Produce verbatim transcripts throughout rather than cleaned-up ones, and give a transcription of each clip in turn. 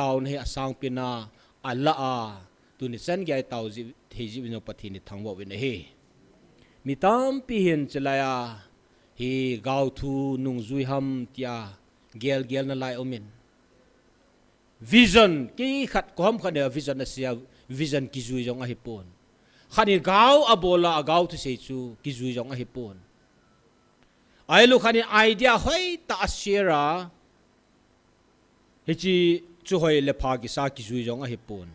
taona hi asangpen a, ala a, tuni chan gei a itao ji, thei ji uvin jong Pathen ithangvah uvin ahi. Mi tampi hin chulai a, hi gaothu nungjui ham tia, gelgel nalai umin. Vision, kei khat koi ham khat in vision asei a, vision kijui jong ahipon. Khat in gao abol a, agao thusei chu kijui jong ahipon. Ahilou khat in idea hoitah a share a, hiche chu hoi le pha kisa kijui jong ahipon.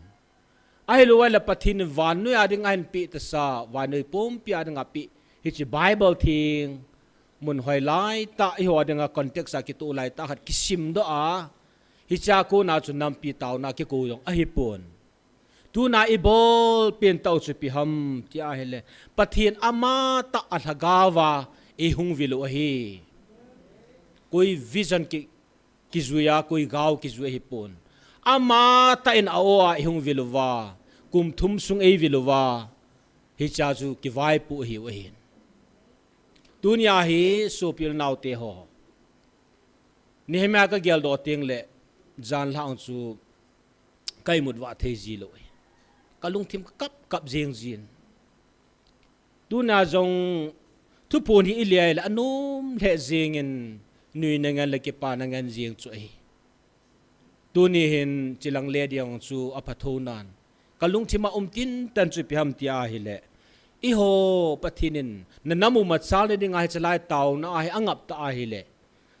Ahilou le Pathen in vannoi a dinga ahin peh tasa, vannoi pumpi a dinga peh. Hiche Bible theng, mun hoi laitah, eiho a dinga context a kitoh laitah khat kisimdoh a, hichea kona chu nampi taona kikou jong ahipon. Tuna ibolpen tah u chu ipi ham tia ahile, Pathen amatah a lhagao a eihung vil u ahi. Koi vision ki, kijui a, koi gao kijui ahipon. Amatah in a-o a eihung vil uva, kum thum sung eivil uva, hichea chu kivaipoh ahiu ahin. Tunia hi sopi le naote ho, Nehemiah kageldoh tengle, janlhah chu ka imut vah thei jilou ahi. Kalungthim kakap kap jeng jin. Tuna jong thuphon hi ile ahile anom lheh jengin, nuina ngen le kipana ngen jeng chu ahi. Tuni hin chilang le ding chu apha thounan, kalungthim a um tintan chu ipi ham tia ahile, eiho Pathen in nanam u machal na dinga hiche lai taona a hi angap ta ahile,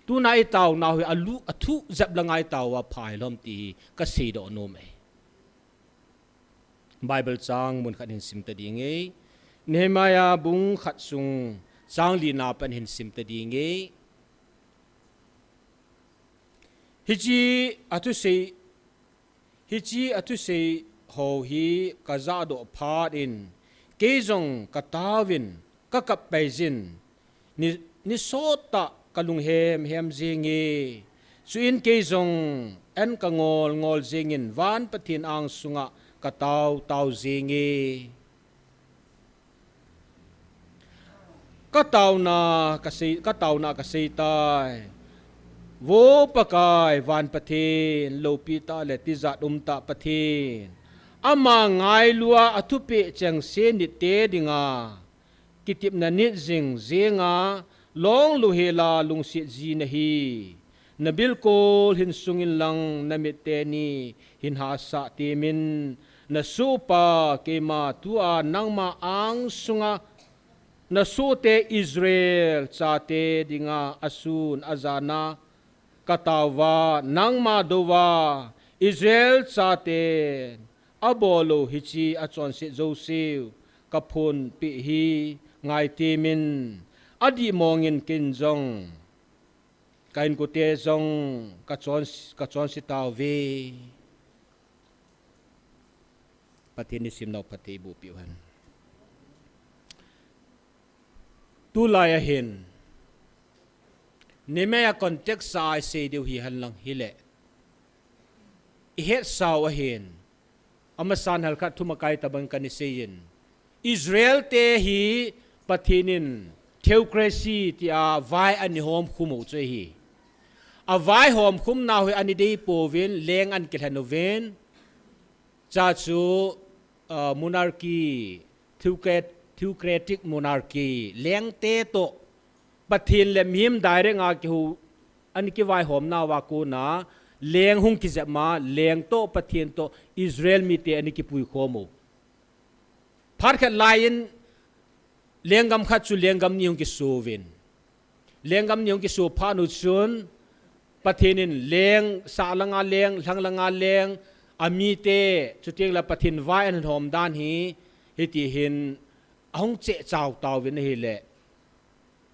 tuna itaonau hi alu, athu jep langa itao uva pha hilou ham ti hi kaseidoh nom e. Bible chang mun khat hin sim ta ding e. Nehemiah bung khat sung chang lina pan hin sim ta ding e. Hiche athusei, hiche athusei ho hi kajahdoh phat in, kei jong kataovin, kakap pai jin, ni, ni sottah kalung hemhem jenge. Chuin kei jong an kangol ngol jengin, van Pathen angsunga katao tao jenge. Kataona kasei, kataona kasei tai. Vo Pakai, van Pathen, loupi tah le tijat umtah Pathen, ama ngailua athupeh chengse nitte dinga kitepna nit jing jenga, long louhela lungset ji nahi. Nabilkol hin sungin lang namit teni hin hahsat temin, nasohpa keima tua nangma angsunga nasohte Israel chate dinga asun ajana kataova, nangma douva Israel chaten abol lou hiche achonset jouseu kaphonpeh hi ngai temin, adih mongin ken jong, ka inkote jong kachon, kachonse tauve. Pathen in simnau phatthei eiboh peh uhen. Tulai ahin, Nehemiah context a isei diu hihen lang hile, ihetsau ahin, amasan hal khat thum akai tabang kana seiyin, Israel te hi Pathen in theocracy tia vai ana homkhum u chu ahi. Avaihomkhumnau hi ana deipouvin, leng ana kilhen uvin, cha chu, ah, monarchy, theocrat-, theocratic monarchy, lengte toh Pathen le mihem direct a kihou, ana kivaihomnauva kona, leng hung kijep ma, leng toh Pathen toh Israel mite ana kipuikhom u. Phat khat laiyin, lenggam khat chu lenggam ni hung kisouvin. Lenggam ni hung kiso phat u chun, Pathen in leng, sah langa leng, lhang langa leng, amite, chuteng le Pathen vai ana hom dan hi, hiti hin ahung chehchau tauvin ahile,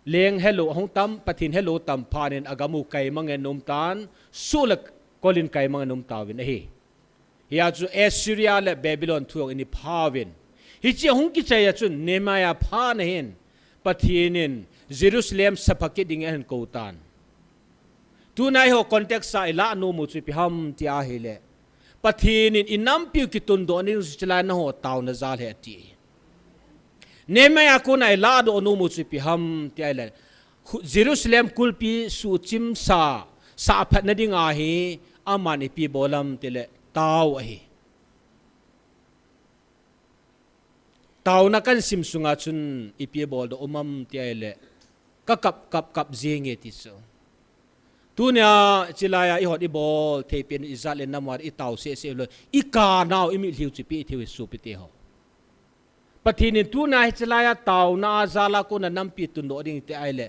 leng helou ahung tam, Pathen helou tam phat in agam u kaimang in aum tan, soh le kol in kaimang in aum tauvin ahi. Hia chu Assyria le Babylon thu jong ana phauvin. Hiche ahung kichai a chun Nehemiah phat na hin, Pathen in Jerusalem sapha kit dingin ahin kou tan. Tuna eiho context a ilah nom u chu ipi ham tia ahile, Pathen in inampiu kitundoh nading chu hiche lai nangho taona jal ahi ati. Nehemiah a kona ilahdoh nom u chu ipi ham tia ahile, khu-, Jerusalem kulpi suhchimsa, sahphat nadinga hi, Aman ipi bol ham tile tao ahi. Taona kasim sunga chun ipi bol doh um ham ti ahile, ka kap kap kap jing e ti chu. Tunia chilai a ihon ibol thei pen ijat le nam a itao sese lou, ikanau imitlhiu chu ipi thei u hi sopite ho. Pathen in tunia hi chilai a taona a jal a kona nampi tundoh ding ti ahile,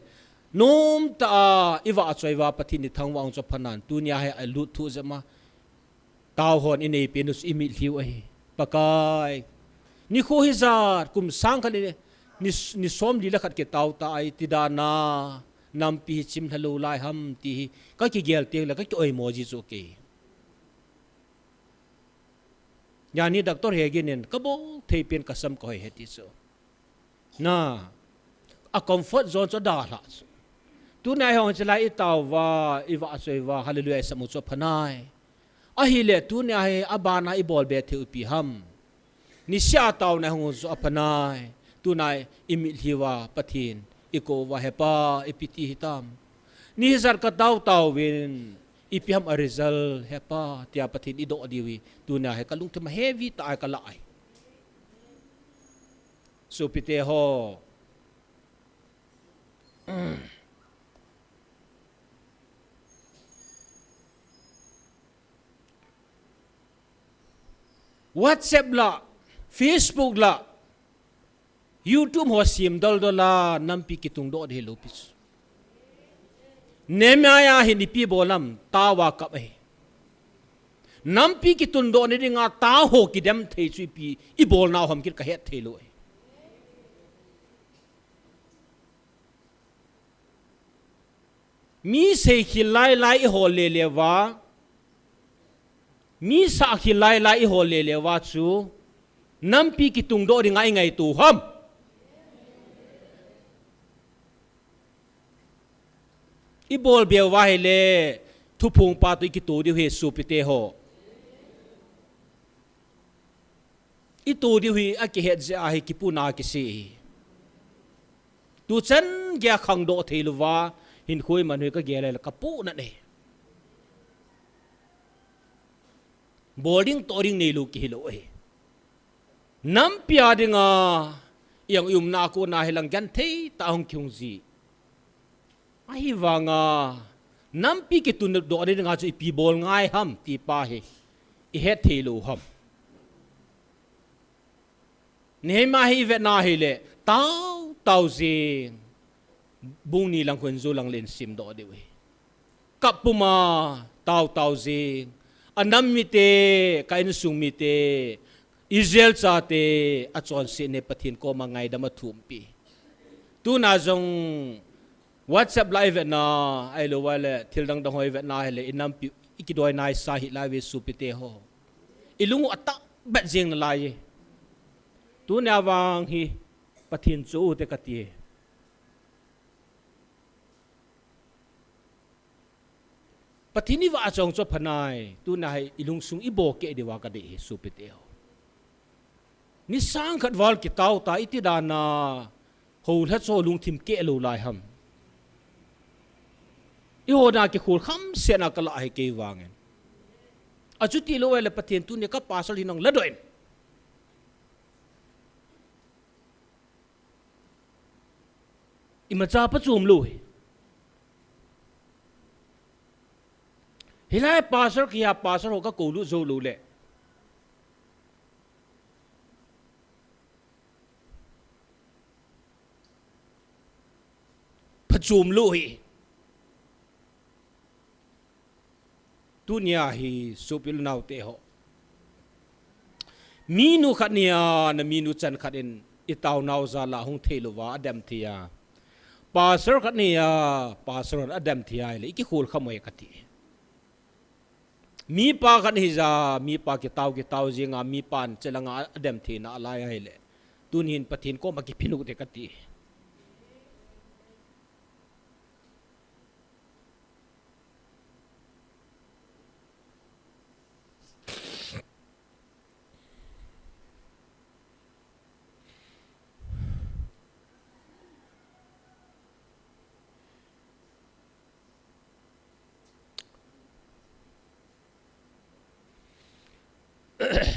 nomtah a ivahchoi uva Pathen ithangvah chu phanan, tunia hi alut thu jema. Tao hon inei pen u chu imitlhiu ahi. Pakai, nikho hijat kum sang khat ni, ni, ni somli le khat kitao ta ahi, ti dan a nampi hi chimlha lou lai ham ti hi kakigel teng le kaki oimo ji chu kei. Jani Doctor Hegin in kabol thei pen kasam kahoi e ti chu. Na, a comfort zone chu adalha chu. Tunia ihon chilai itao uva, ivahchoi uva, hallelujah isam u chu phanai. Ahile tunia hi abana ibol be thei u ipi ham. Nisea taona ihung u chu aphanai. Tunia imitlhi uva Pathen ikou uva, He Pa, ipi ti hitam. Ni hijat katao tao uvin, ipi ham a result He Pa, tia Pathen idoh diu hi. Tunia hi kalungthim a heavy tah a kalah ahi. Sopite ho. WhatsApp la, Facebook la, YouTube ho sim doldol a nampi kitung doh ding hilou pi chu. Nehemiah hin ipi bol ham, tao a kap ahi. Nampi kitundoh na dinga tao ho kidem thei chu ipi, ibolnau ham kit kahet thei lou ahi. Mi seikhel lailai ihol lele uva, mi sahkhel lailai ihol lele uva chu, nampi kitung doh dinga ingaito u ham. Ibol be uva ahile, thuphong pa toh ikito diu ahi sopite ho. Ito diu hi akihet jeh a hi kipuna kisei ahi. Tuchan geiya khangdoh thei louva, hinkho iman u hi kagel le kapu nane. Bol ding toh ding neilou kihi lou ahi. Nampi a dinga, iang iumna a kona hilang genthei tah a hung kihung ji. Ahivanga, nampi kitundoh na dinga chu ipi bol ngai ham ti pa hi ihet thei lou ham. Nehemiah hi ivet na hile, tao, tao jing. Bung ni lang khun ju lang le isim doh diu ahi. Kap puma, tao, tao jing. Anam mite, ka insung mite, Israel chate, achonset ne Pathen koma ngaidam athumpi. Tuna jong WhatsApp la ivet na, ahilou le thil dang dang ho ivet na hile, inampi, ikidoi naisa hih lai uve sopite ho. Ilung u atah bet jeng nalai e. Tunia vang hi Pathen chu ute kati e. Pathen ivahchoi chu phanai, tunia hi ilungsung ibolkeh diuva kadei e sopite ho. Ni sang khat val kitao ta iti dan a, houlha chu lungthim keh lou lai ham. Ihona kikhol kham sena kalah ahi kei vangin. Achuti lou le Pathen tunia ka pastor hi nang ladoh in. Imacha phachom lou hi. Hilai pastor kiha pastor ho kakou lut jou lou le. Phachom lou hi. Tunia hi sopi le naote ho. Minu khat nia, na minu chan khat in itaonau jal a hung thei louva, adem thei a. Pastor khat nia, pastor hon adem thei a, ile ikikhol kham uve kati. Mipa khat hija, mipa kitao, kitao jinga, mipan chelanga adem theina alai ahile. Tun hin Pathen koma kiphin ute kati.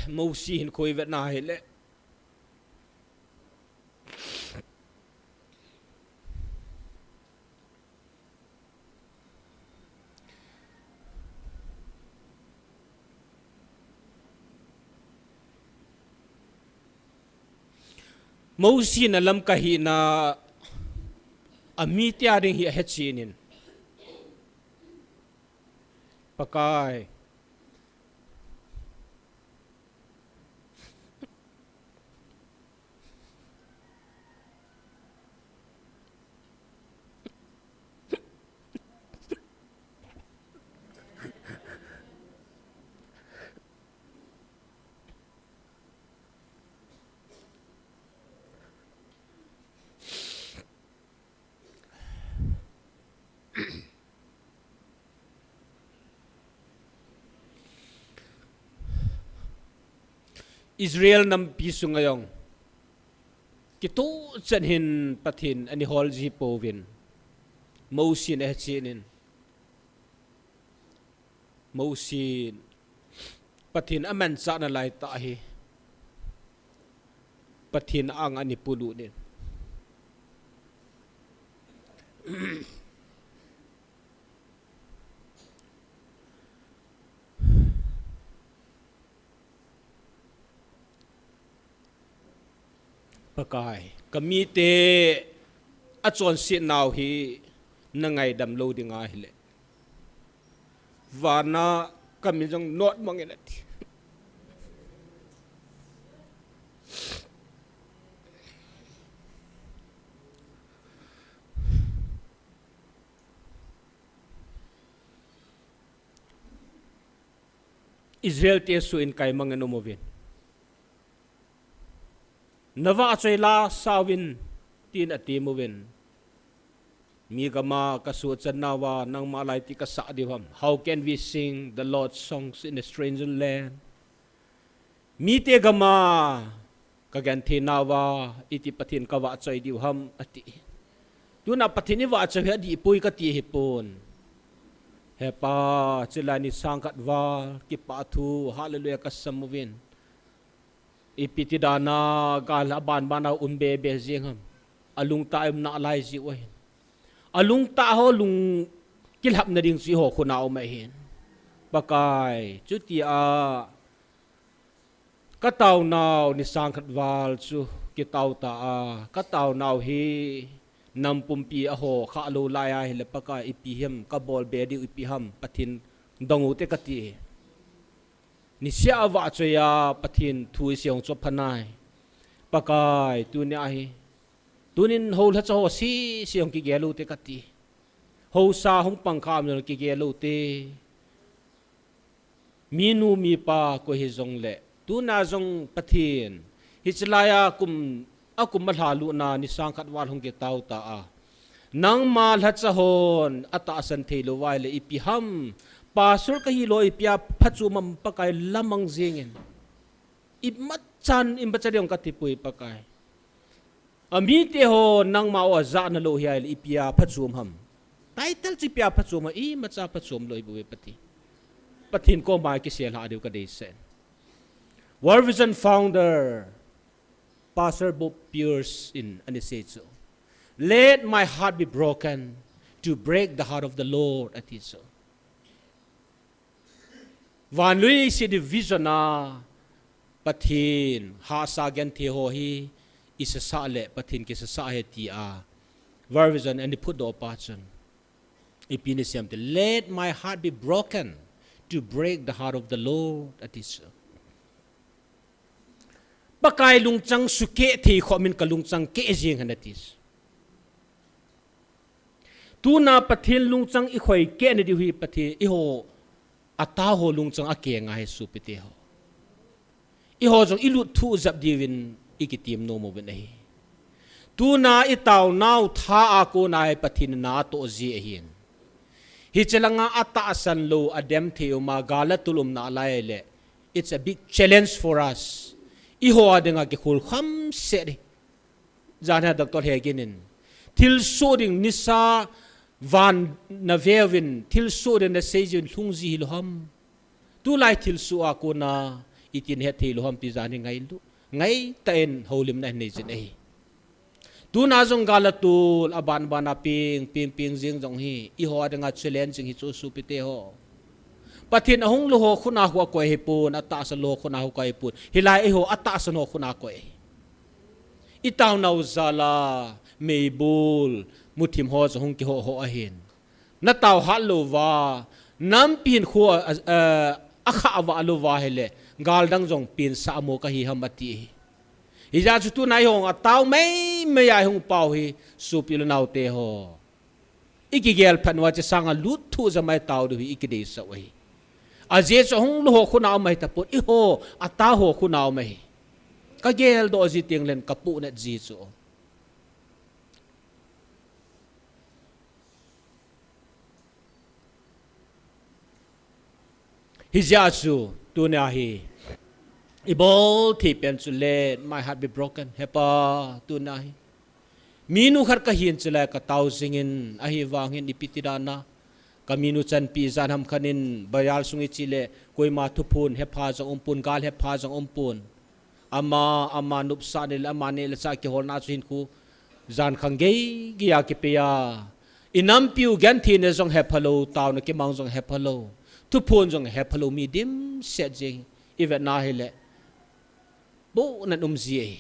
Mosi hin koi vetna hile. Mosi na lam kahina a mite a ding hi a hetchin in. Pakai. Israel nampi sunga jong kituh chan hin Pathen ana hol ji pouvin, Mosi na hetchin in. Mosi Pathen a manchah na lai tah hi Pathen ang ani pulu nin. Pakai, ka mite a chonset nau hi na ngaidam lou ding ahile, vana ka min jong not mang in ati. Israel te su in kai mang in um uvin. Na vahchoi la sauvin tin ati uvin. Mi gama ka suhchan nauva, nangma lai ti ka sah diu ham. How can we sing the Lord's songs in a stranger land? Mite gama ka genthei nauva, iti Pathen ka vahchoi diu ham, ati. Tuna Pathen i vahchoi hi adih poi kati hi pon. He Pa, chulai ni sangkhat val, kipah thu, hallelujah ka sam uvin. Ipi ti dana gal a banban a um bebe jing ham. A lungtah a um nalai jiu ahin. A lungtah ho lung kilhapna ding chu eiho khut a um ahin. Pakai, chuti a ka taonau ni sangkhat val chu kitao ta a, ka taonau hi nam pumpi a ho kha lou lai ahile Pakai ipi ham, ka bol be diu ipi ham, Pathen dong u te kati. Niseh a vahchoi a Pathen thu i sei hung chu phanai. Pakai, tuni ahi. Tunin ho lhacha ho sese hung kigel u te kati. Ho sa hung pang kha um jong kigel u te. Minu mipa koi hijong le. Tuna jong Pathen. Hiche lai a kum, a kum a lha luna ni sangkhat val hung kitao ta a. Nangma lhacha hon a tahsan thei lou vai le ipi ham. Pastor ka hi lou ipi a phachom ham Pakai lamang jing in. Imachan, imacha ding ka ti poi Pakai. A mite ho nangma o a jana lou hi ai le ipi a phachom ham. Title chu ipi a phachom ham, imacha phachom lou hi bou ve Pathen. Pathen koma kisei lha diu ka deisah in. World Vision founder, Pastor Bob Pierce in ana sei chu, "Let my heart be broken to break the heart of the Lord," ati chu. Vanlui si di vision a Pathen hahsa genthei ho hi i sasa le Pathen kisasa he ti a. World Vision ana phutdoh pa chun. Ipi ana sei ham ti, "Let my heart be broken to break the heart of the Lord," ati chu. Pakai lungchang sukeh thei khom in ka lungchang keh jing hen ati chu. Tuna Pathen lungchang i khoi keh na diu hi Pathen i ho a tao ho lungchang a keh ngai hi sopite ho. I ho jong i lut thu jap diuvin i kitim nom uvin ahi. Tuna i taonau tha a kona hi Pathen na atoh ji ahin. Hiche langa a tahsan lou a dem thei um a gal a tul um nalai le. It's a big challenge for us. I ho a dinga kikhol kham se di. Jan hi Doctor Hegin in, thilsoh ding nisa van na veuvin, thilsoh ding na sei jiuvin lhung ji hilou ham. Tulai thilsoh a kona itin het thei lou ham ti jan hi ngailu. Ngaitah in houlimna hin nei jin ahi. Tuna jong gal a tul, aban ban a ping, ping, ping jing jong hi, eiho dinga challenge jing hi chu sopite ho. Pathen ahung lou ho khut a hu akoi ahipon, atahsan lou ho khut a hu akoi ahipon. Hilai eiho atahsan ho khut a akoi ahi. Itaonau jal a, meibol, muthim ho jong hung kiho ho ahin. Natao hat lou va, nampi hin khu a, a, akhah vah lou va hile, gal dang jong pinsah mo kahi ham ati ahi. Hijeh chun tuna eiho atao mei mei a ihung pau hi, sopi le naote ho. Ikigel phat uva hiche sanga lut thuh jeh a itao diu hi ikideisah u ahi. Ajeh chu ahung lou ho khut a um ahi tapon, eiho atao ho khut a um ahi. Kageldoh ji teng leh kapohnat ji chu. Hijeh chun, tunia hi, ibol thei pen chu let my heart be broken. He Pa, tunia hi. Minu khat kahin chuleh katao jingin, ahivangin ipi ti dan a. Kaminu chanpi jan ham khat in, bazar sung iche leh, koima thuphon hepha jong umpon, gal hepha jong umpon. Ama, ama nopsah neh le, ama neh le chah kiholna chu hinkho jan khang gei gei a kipei a. Inampiu gentheina jong hephalou, taona kimang jong hephalou. Thuphon jong hephalou, mi dimset jeng. Ivetna hileh, bohnan um ji ahi.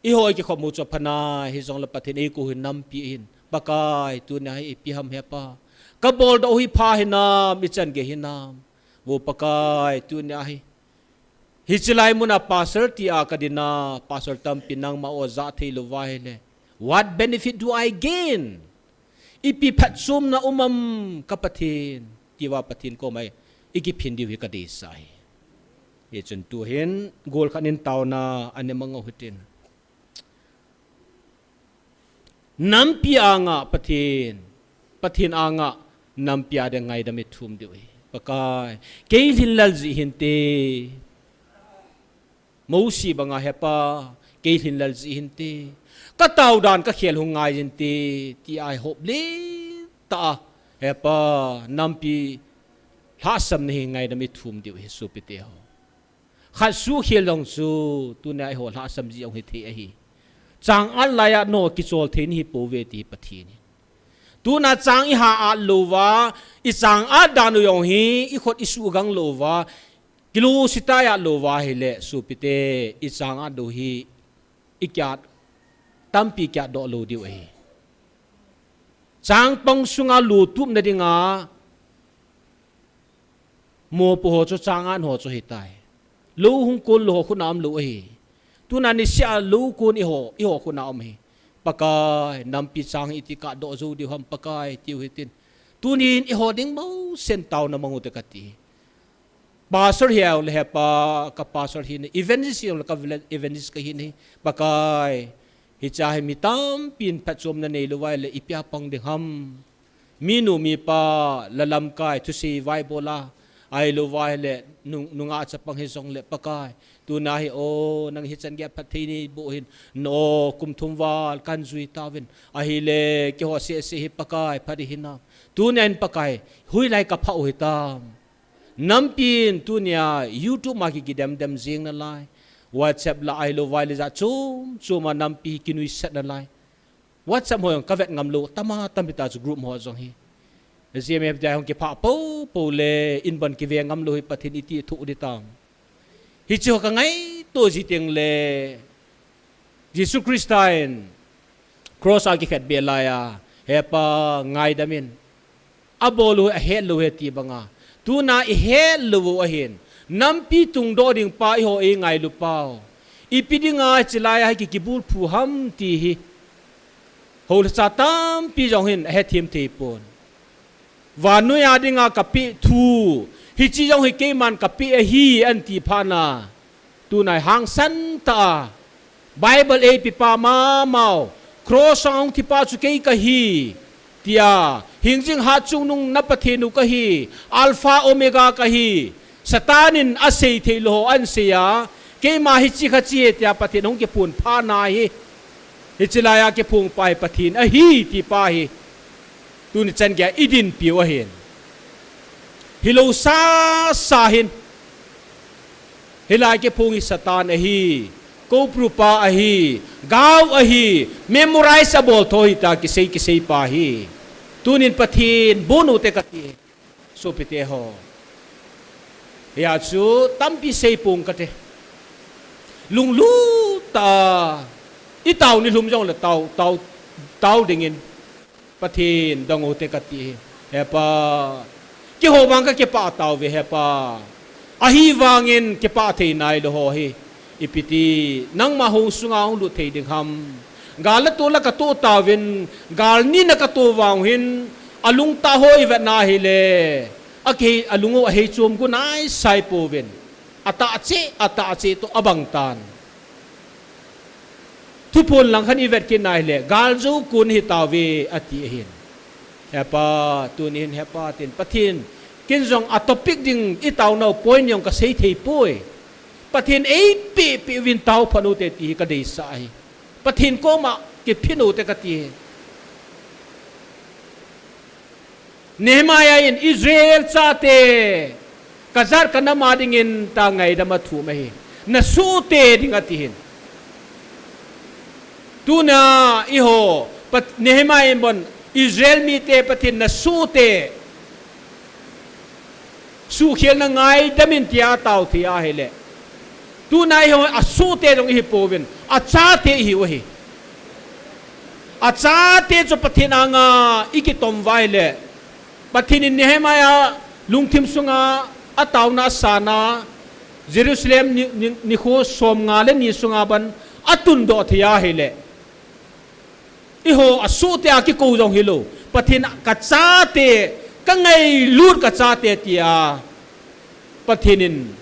Eiho ikikhop u chu apha nai, hijongleh Pathen eikou hi nampi ahin. Pakai, tunia hi ipi ham He Pa. Kaboldoh u hi pha hinam, ichan gei hinam. Vo Pakai, tunia hi. Hiche lai mun a pastor tia kadin a, pastor tampi nangma o ja thei lou va hile. What benefit do I gain? Ipi phatchomna um am ka Pathen, tia Pathen koma ikiphin diu hi kadeisah ahi. Hichun tuhin, gol khat in taona, anemang u hitin. Nampi anga Pathen, Pathen anga nampi a dinga ngaidam ithum diu ahi. Pakai, kei lhinlel jeh hinte. Mosi banga He Pa, kei lhinlel jeh hinte. Katao dan kakhel hung ngai jinte, tia ihop lentah a. He Pa, nampi lhahsamna hi ngaidam ithum diu ahi sopite ho. Khat sukhel jong chu, tunia eiho lhahsam ji jong hithei ahi. Chang at laiya nangho kichol thei nahi pouve ti Pathen ahi. Tuna chang iha at lou va, ichang at dan u jong hi, ikhut isuhgang lou va, kilungset a at lou va hile, sopite, ichang at u hi, ikiat, tampi kiatdoh lou diu ahi. Changpang sunga lutupna dinga, mopo ho chu chang at ho chu hitai. Lou hung kon lou ho khut a um lou ahi. Tuna niseh a lou kon eiho, eiho khut a um ahi. Pakai, nampi chang hi iti kiatdoh jou diu ham Pakai, tiu hitin. Tunin eiho ding bou sen taona mang u te kati. Pastor hijongle He Pa, ka pastor hina, evangelist hijongle ka evangelist kahi nahi. Pakai, hiche a hi mi tampin phatchomna neilou va hile ipi a pang ding ham. Minu mipa, la lamkai, thusei vaibol a, ahilou va hile, nung, nungah chapang hijongle Pakai. Tuna hi, o, nang hichan gei a phatthei neiboh hin, no, kum thum val, kahin jui tauvin. Ahile, keiho seh seh hi Pakai, phat ihi nam. Tunia hin Pakai, hoilai kapha u hitam. Nampin tunia YouTube ma ki, kidem dem jing nalai. WhatsApp la ahilou vai le jat chom chom a nampi kinuisat nalai. WhatsApp ho jong kavet ngam lou, tama tampi ta chu group ho jong hi. G M F D I hung kiphah pou pou le, in bon kive ngam lou hi Pathen iti thoh ding tam. Hiche ho ka ngaito ji teng le, Jesu Christa in cross a kikhetbeh lai a, He Pa ngaidam in. Abol u ahet lou ahi ti banga. Tuna ihet lou u ahin. Nampi tungdoh ding pa eiho eingailu pau. Ipi dinga hiche lai a hi ki, kibulphu ham ti hi. Houlhacha tampi jong hin ahethem thei pon. Vannoi a dinga kapeh thu, hiche jong hi keiman kapeh ahi, ahin ti phat na. Tuna hi hangsan tah a, Bible eipepa mama u, cross a hung thipa chu kei kahi, tia, hingjing hatchungnung na Pathen u kahi, Alpha Omega kahi, Satan in asei theilou ho ahin sei a, keima hiche kha hiche ahi tia Pathen hung kiphong phat na hi. Hiche lai a kiphong pa hi Pathen ahi ti pa hi. Tuni chan gei a idinpi u ahin. Hilou sasa hin. Hilai kiphong hi Satan ahi, Cobra pa ahi, gao ahi, memorize abol tho hita kisei kisei pa hi. Tunin Pathen bon u te kati. Sopite ho. Hia chu tampi sei pong kate. Lunglut tah a. I tao ni lhum jong le tao, tao, tao dingin. Pathen dong u te kati hi. He Pa. Keiho vang kakipah tauve he Pa. Ahivangin kipah thei nailou ho hi. Ipi ti, nangma hou sunga hung lut thei ding ham. Gal le tol a kato tauvin, gal ni na kato vang hin, alungtah ho i vet na hile, akei alung u ahei chom gu nai sai pouvin. Atah cheh, atah cheh toh abang tan. Thuphon lang khan i vet kit na hile, gal jou kon hi tauve ati ahin. He Pa, tuni hin he Pa tin, Pathen, ken jong a topic ding i tao nau point jong kasei thei poi. Pathen ei pe pe uvin tao phat u te ti hi ka deisah ahi. Pathen koma kiphin u te kati hi. Nehemiah in Israel chate ka jat ka nam a dingin tia ngaidam athum ahi. Na soh te ding ati hin. Tuna eiho, Pat-, Nehemiah in bon Israel mite Pathen na soh te. Suhkhel na ngaidam in tia tao thei ahile. Tuna eiho asoh te jong ihi pouvin. Achate ihiu ahi. Achate chu Pathen anga i kitom uva ahile. Pathen in Nehemiah lungthim sunga ataona asana Jerusalem ni, ni, nikho som nga le ni sunga ban atundoh thei ahile. Eiho asoh te a kikou jong hilou. Pathen ka chate, ka ngailut ka chate tia. Pathen in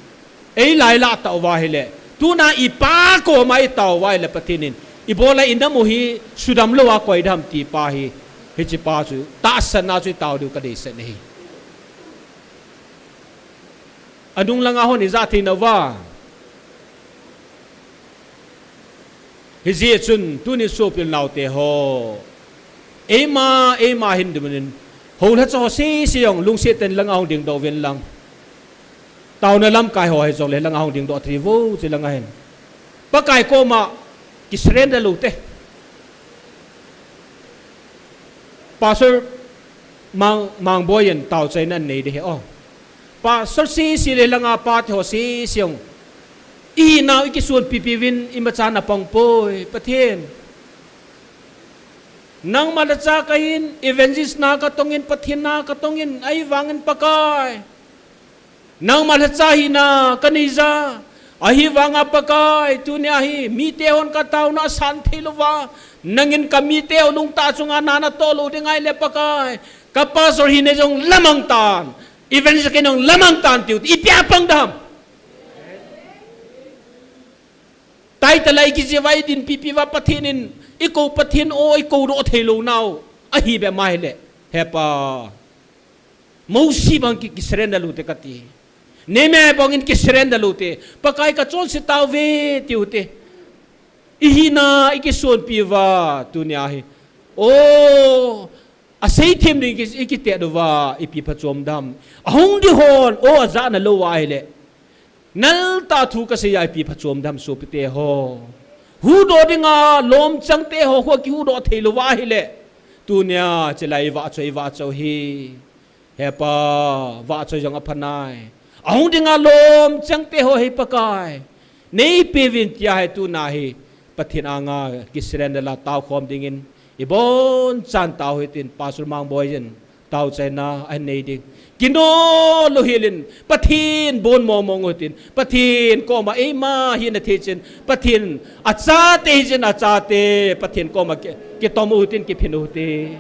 ei lailah tao uva ahile. Tuna i Pa koma i tao uva ahile Pathen in. Ibola i nam u hi sudam lou a koi dam ti pa hi. Hiche pa chu. Tahsan na chu i tao diu ka deisah ahi. Anung langa hon i ja thei nauva. Hijeh chun, tuni sopil naote ho. Eima, eima hin dumunin. Hou lha cho ho sese jong, lungset tah in langa hung dingdoh uvin lang. Taona lamkai ho hijongle langa hung dingdoh thei vo, che langa hin. Pakai koma, kisurrender lou te. Pastor Mang, Mangboi in taochaina nei ding ahi o. Pastor sese le langa pate ho sese jong. I nau i kisonpipi uvin imacha na pang poi, Pathen. Nangma lhacha kahin, evangelist na katongin, Pathen na katongin, ahivangin Pakai. Nangma lhacha hina kanei ja, ahivanga Pakai, tunia hi, mite hon ka taona asan thei louva, nangin ka mite ho lungtah chunga na natoh lou ding ahile Pakai, ka pastor hina jong lamang tan, evangelist kei jong lamang tan tiu, ipi a pang dam. Title a i kijih uva i dinpipi uva Pathen in, i kou Pathen o, i kou doh thei lou nau, ahi be ma hile, he Pa. Mosi bang ki, kisurrender lou te kati. Nehemiah bangin kisurrender lou te. Pakai ka chonse tauve tiu te. I hina i kisonpi uva tunia hi. O, aseithem ding ki, i kitet uva ipi phachom dam. Ahung ding hon, o, ajahna lou ahile. Nal tah thu kasei a ipi phachom dam sopite ho. Huhdoh dinga lom chang te ho, khu kihuhdoh thei louva ahile. Tunia, chelai i vahchoi, i vahchoi hi. He Pa, vahchoi jong apha nai. Ahung dinga lom chang te ho hi Pakai. Neipe uvin tia hi tuna hi. Pathen anga kisurrender la taokhom dingin. I bonchan tao hitin Pastor Mangboi in. Taochaina ahin nei ding. Kino lou hel in, Pathen bon mong mong u hitin, Pathen koma eima hina thei chan, Pathen achate hi chan achate, Pathen koma ki, kitom u hitin kiphin u hite.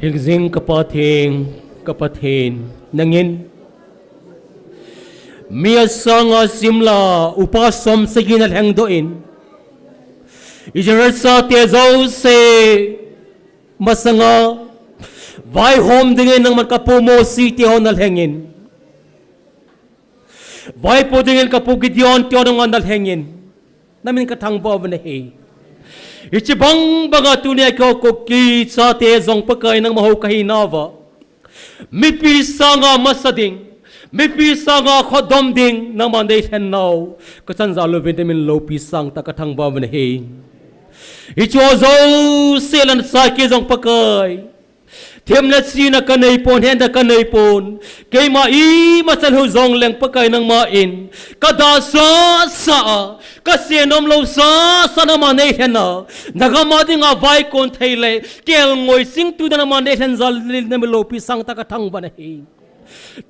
Hikjing ka Pathen, ka Pathen, nangin mi asanga simla upa som sagi nalhengdoh in, Israel chate jouse Masanga, vaihom dingin nangman kapu Mosi tiho nalhengin. Vaipo dingin kapu Gideon tiho nangman nalhengin. Namin kathangvah uvin ahi. Hiche bang banga tunia keiho Kuki chate jong Pakai nangma hou kahinauva. Mipi sanga masa ding, mipi sanga khodom ding, nangman neilhen nau. Kachan jal uvin namin loupi sangtah kathangvah uvin ahi. Hicheho jouse lhon sah kei jong Pakai. Themna china kanei pon, hetna kanei pon. Keima ima chan hou jongleng Pakai nangman. Kada sasa a, kase nom lou sasa nangman neilhen a. Nagam a dinga vaikon thei le, kelngoi singtu nangman neilhen jal in namin loupi sangtah kathangvah uvin ahi.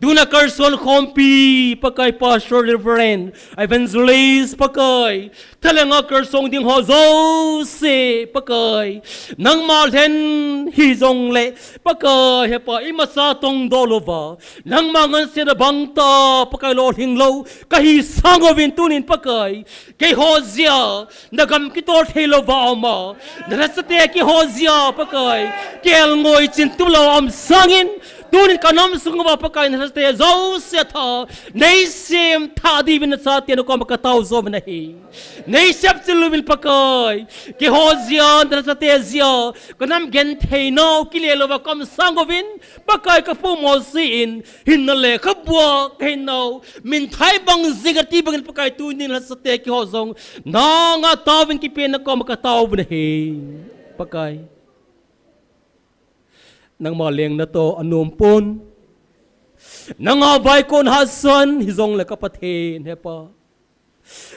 Tuna kalson khompi, Pakai Pastor Reverend, Evangelist, Pakai. Thalhenga kalsong ding ho jouse, Pakai. Nangma lhen hijongle, Pakai, hepa, imacha tongdoh louva. Nangma ngansena bangtah, Pakai lolhing lou. Kahi sang uvin tunin Pakai. Keiho jeh a, nagam kitol thei louva aum a. Nalhachate keiho jeh a Pakai. Kelngoi chintup lou aum sangin. Tunin kanam sunguva Pakai nalhachate jouse tha. Neisem thah diuvin nachate nakoma katao jouvin ahi. Neisep chil uvin Pakai. Keiho jeh a, nalhachate jeh a. Kanam genthei nau kile louva kaum sang uvin. Pakai kapu Mosi in, hinna lekhabua kahin nau, minthai bang jing ati bangin Pakai tunin lhachate keiho jong, nanga taovin kipen nakoma kataovin ahi. Pakai. Nangma lengna toh anom pon. Nanga vaikon hahsat hijongle ka Pathen hepa.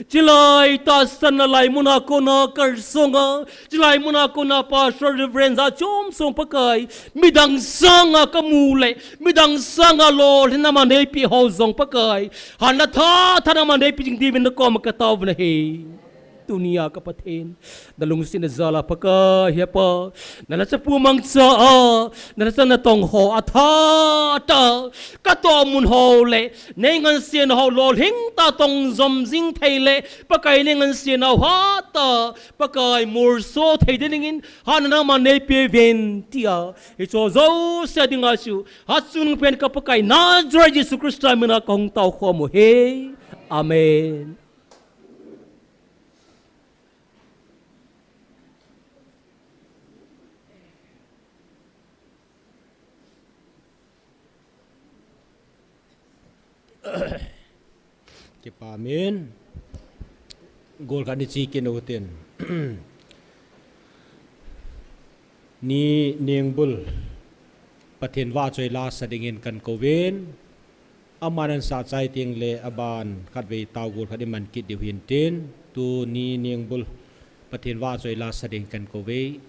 Chilai tahsanna lai muna kona kalsonga, chilai muna kona Pastor Reverend ja chom song Pakai, midang sanga kamu le, midang sanga lolhinna nangman neipeh ho jong Pakai, hanna tha tha nangman neipe jing diuvin nakoma kataovin ahi. Tunia ka Pathen. Nalungsetna jal a Pakai, hepa. Nalhacha pu mangcha a. Nalhacha natong ho atha tah. Katoh mun ho le. Nei ngansena ho lolhing tah tong jom jing thei le. Pakai nei ngansena ho hatah. Pakai molso thei dingin. Hanna nangman neipe uvin tia. Hicheho jouse dinga chu. Hatchungnung pen ka Pakai Nazareth Jesu Christa mina kahung taokhom uve. Amen. Kipa min. Gol khat ni chi kit utin. Ni Ningbul. Pathen vahchoi lasa dingin kahin kouvin. Aman asah chai teng le aban khatvei tao gol khat iman kit diu hintin. Tuni Ningbul Pathen vahchoi lasa ding kahin kouve.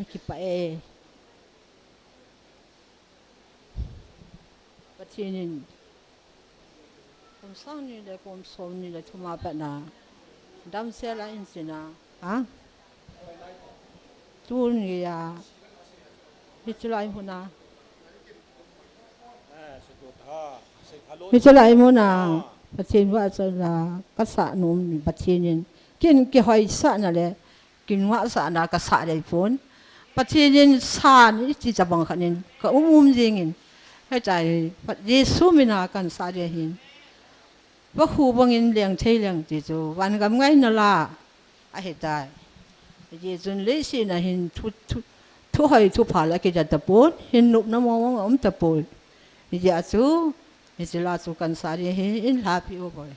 Kipah e. Pathen in kum sang ni le kum som ni le thum a pat na damsel a insung a, ha? Tuni a, hiche lai mun a, hiche lai mun a Pathen vahchoi la kasah nom, Pathen in kin kihoisah na le kin vahsah na kasah dei pon. Pathen in san iti chabang khat in ka um um jing in. Hetai, Jesu mina kansah ding ahin. Vakhu bangin leng thei leng ti chu, vangam ngaina la ahitai. Hijeh chun leiset a hin thu, thu, thuhoi thupha la kija tapon, hin nopna mong mong aum tapon. Hijeh a chu, hiche la chu kansah ding ahin, in lhapi o boi.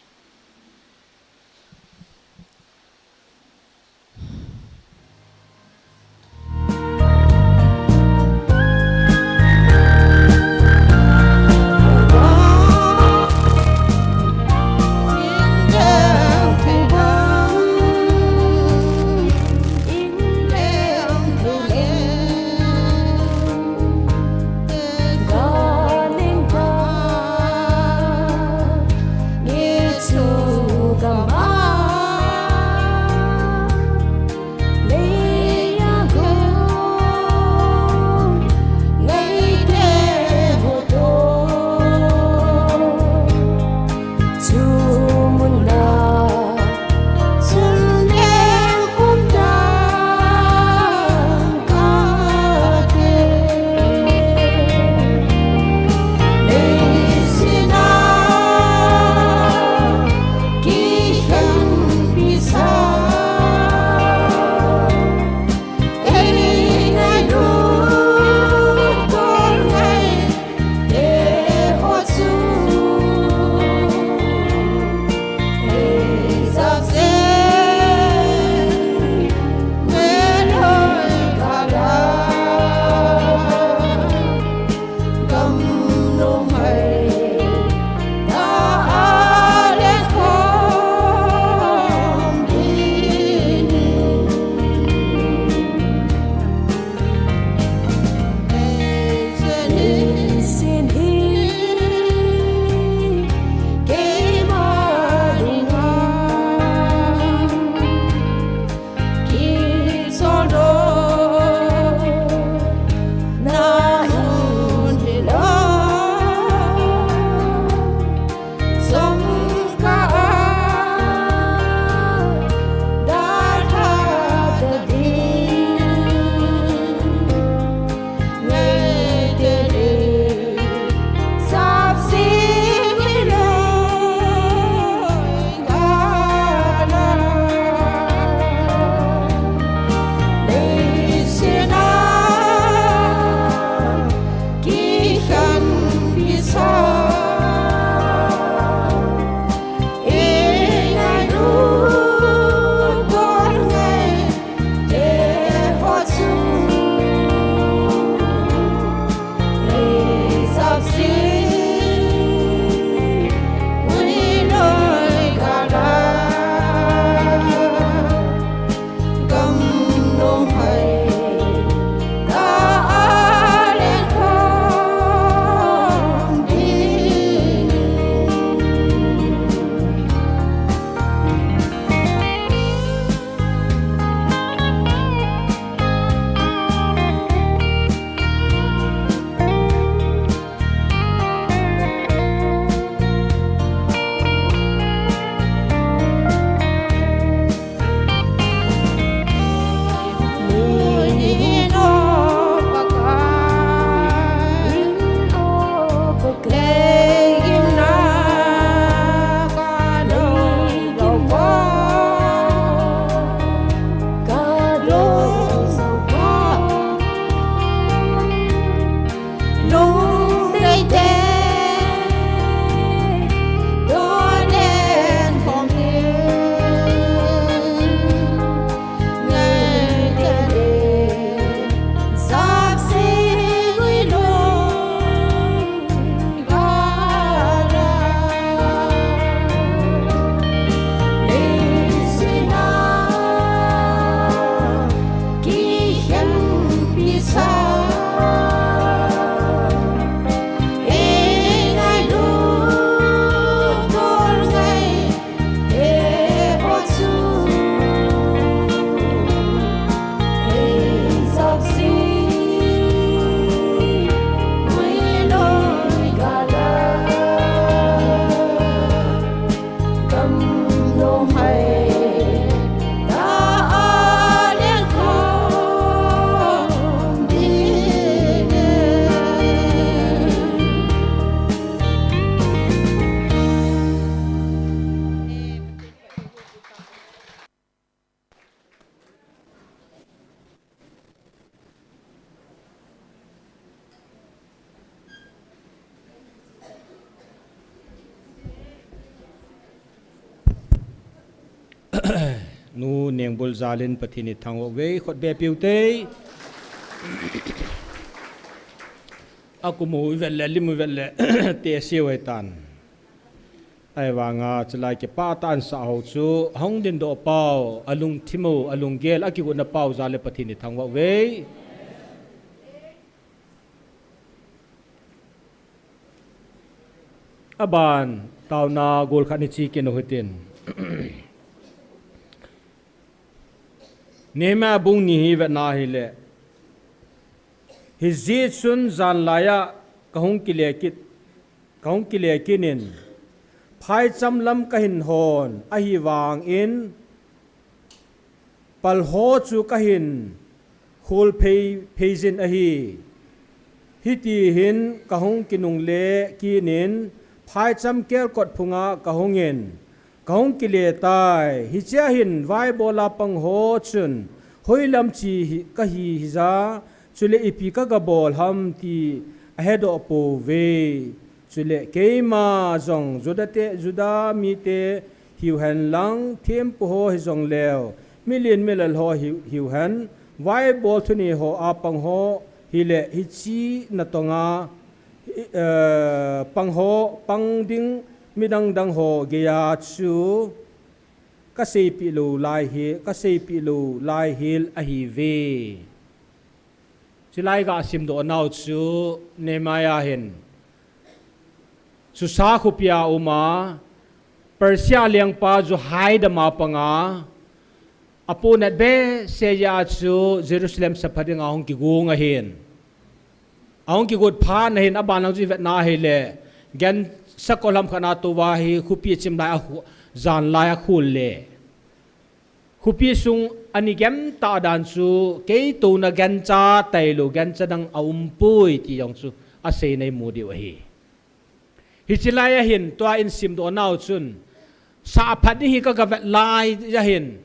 Nu Nengbul jalin Pathen in thangvah uve, khut beh peh ute. Akum u ivet le, lim u ivet le, te se uve tan. Ahivanga chulai kipah tah in asah ho chu, ahung dingdoh pau, alungthim u, alunggel, akigotna pau jal le Pathen in thangvah uve. Aban, taona gol khat ni chi kinu hitin. Nehemiah bung ni hi vetna hile. Hijeh chun janlaiya kahung kile kit, kahung kile kit in. Phaicham lam kahin hon, ahivangin, pal ho chu kahin khol phei, phei jin ahi. Hiti hin kahung kinungle kit in, phaicham kelkot phunga kahung in, kahung kile tai. Hichea hin vaibola pang ho chun, hoilam chi hi, kahi hija, chule ipi kagabol ham ti ahedoh pouve. Chule keima jong Juda te, Juda mite hiu hen lang, thempu ho hijong leu, milen milal ho hiu, hiu hen, vaibol thunei ho a pang ho hile hiche natonga, eh, pang ho, pang ding midang dang ho geiya chu kaseipeh lou lai hi, kaseipeh lou lai hel ahiuve. Chulai ga simdoh nau chu Nehemiah hin Susa khopia uma, Persia lengpa Jehoiada ma panga, apohnat behseh jeh a chu Jerusalem sapha dinga hung kigong ahin. Ahung kigot phat nahin aban lang chu ivetna hile, gan sakol ham khat na touva hi khopi chim lai a khu-, jan lai a khol le. Khopi sung ani gem tah dan chu, kei touna gancha tailou, gancha dang aumpoi ti jong chu asei na imu diu ahi. Hiche lai ahin, tua isimdoh nau chun, sah phat ding hi ka, ka vet lai ahin,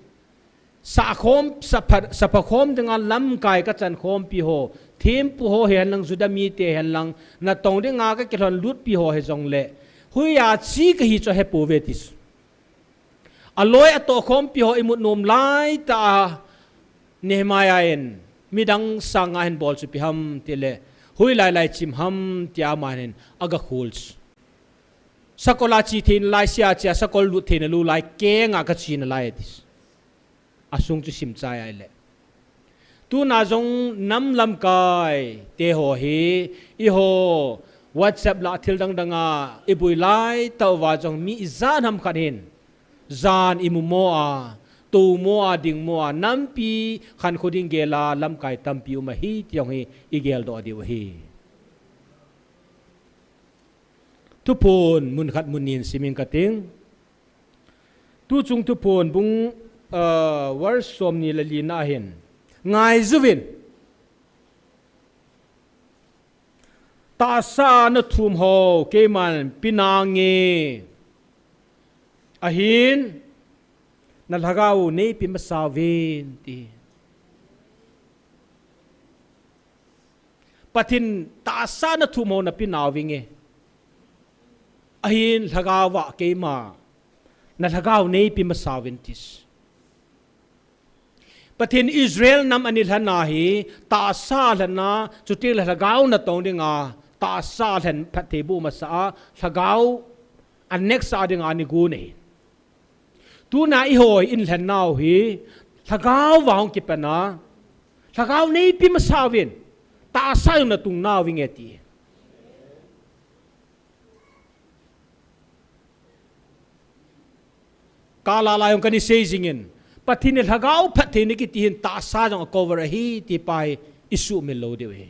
sah khom, sah phat, sapha khom dinga lamkai kachan khompi ho, thempu ho hihen lang, Juda mite hihen lang, natong dinga kakilhon lutpi ho hijongle, hoiya che kahi chu ahepouve ti chu. Aloi atoh khompi ho imut nom laitah a Nehemiah in midang sanga hin bol chu ipi ham tile, hoilai lai chim ham tia aman hin aga khol chu. Sakol a che theina lai, sea che a sakol lut theina lou lai, kenga kache nalai ati chu. Asung chu sim chai ahile. Tuna jong nam lamkai te ho hi, eiho WhatsApp lah thil dang dang a ibui laitah uva jong mi ijat ham khat hin, jan imu mo a, tou mo a, ding mo a, nampi khankho ding gel a lamkai tampi um ahi ti jong hi igeldoh diu ahi. Thuphon mun khat mun ni in sim inge kating. Tuchung Thuphon bung, ah, verse somni le lina hin, ngaijuvin, tahsa nathum ho keiman pe nange, ahin nalhagao neipe masa uvin ti. Pathen tahsa nathum ho nape nauvinge, ahin lhagao a keima nalhagao neipe masa uvin ti chu. Pathen Israel nam ana lhen a hi tahsa lhen a, chuteng le lhagao natong dinga tahsa lhen phatthei boh masa a, lhagao anextsa dinga ana gon ahi. Tuna eiho i lhen nau hi lhagao a hung kipan a, lhagao neipe masa uvin, tahsa jong natung nauvinge ti. Kala la jong kana sei jingin, Pathen in lhagao phattheina kiti hin tahsa jong a cover ahi ti pa hi isuhmil lou diu ahi.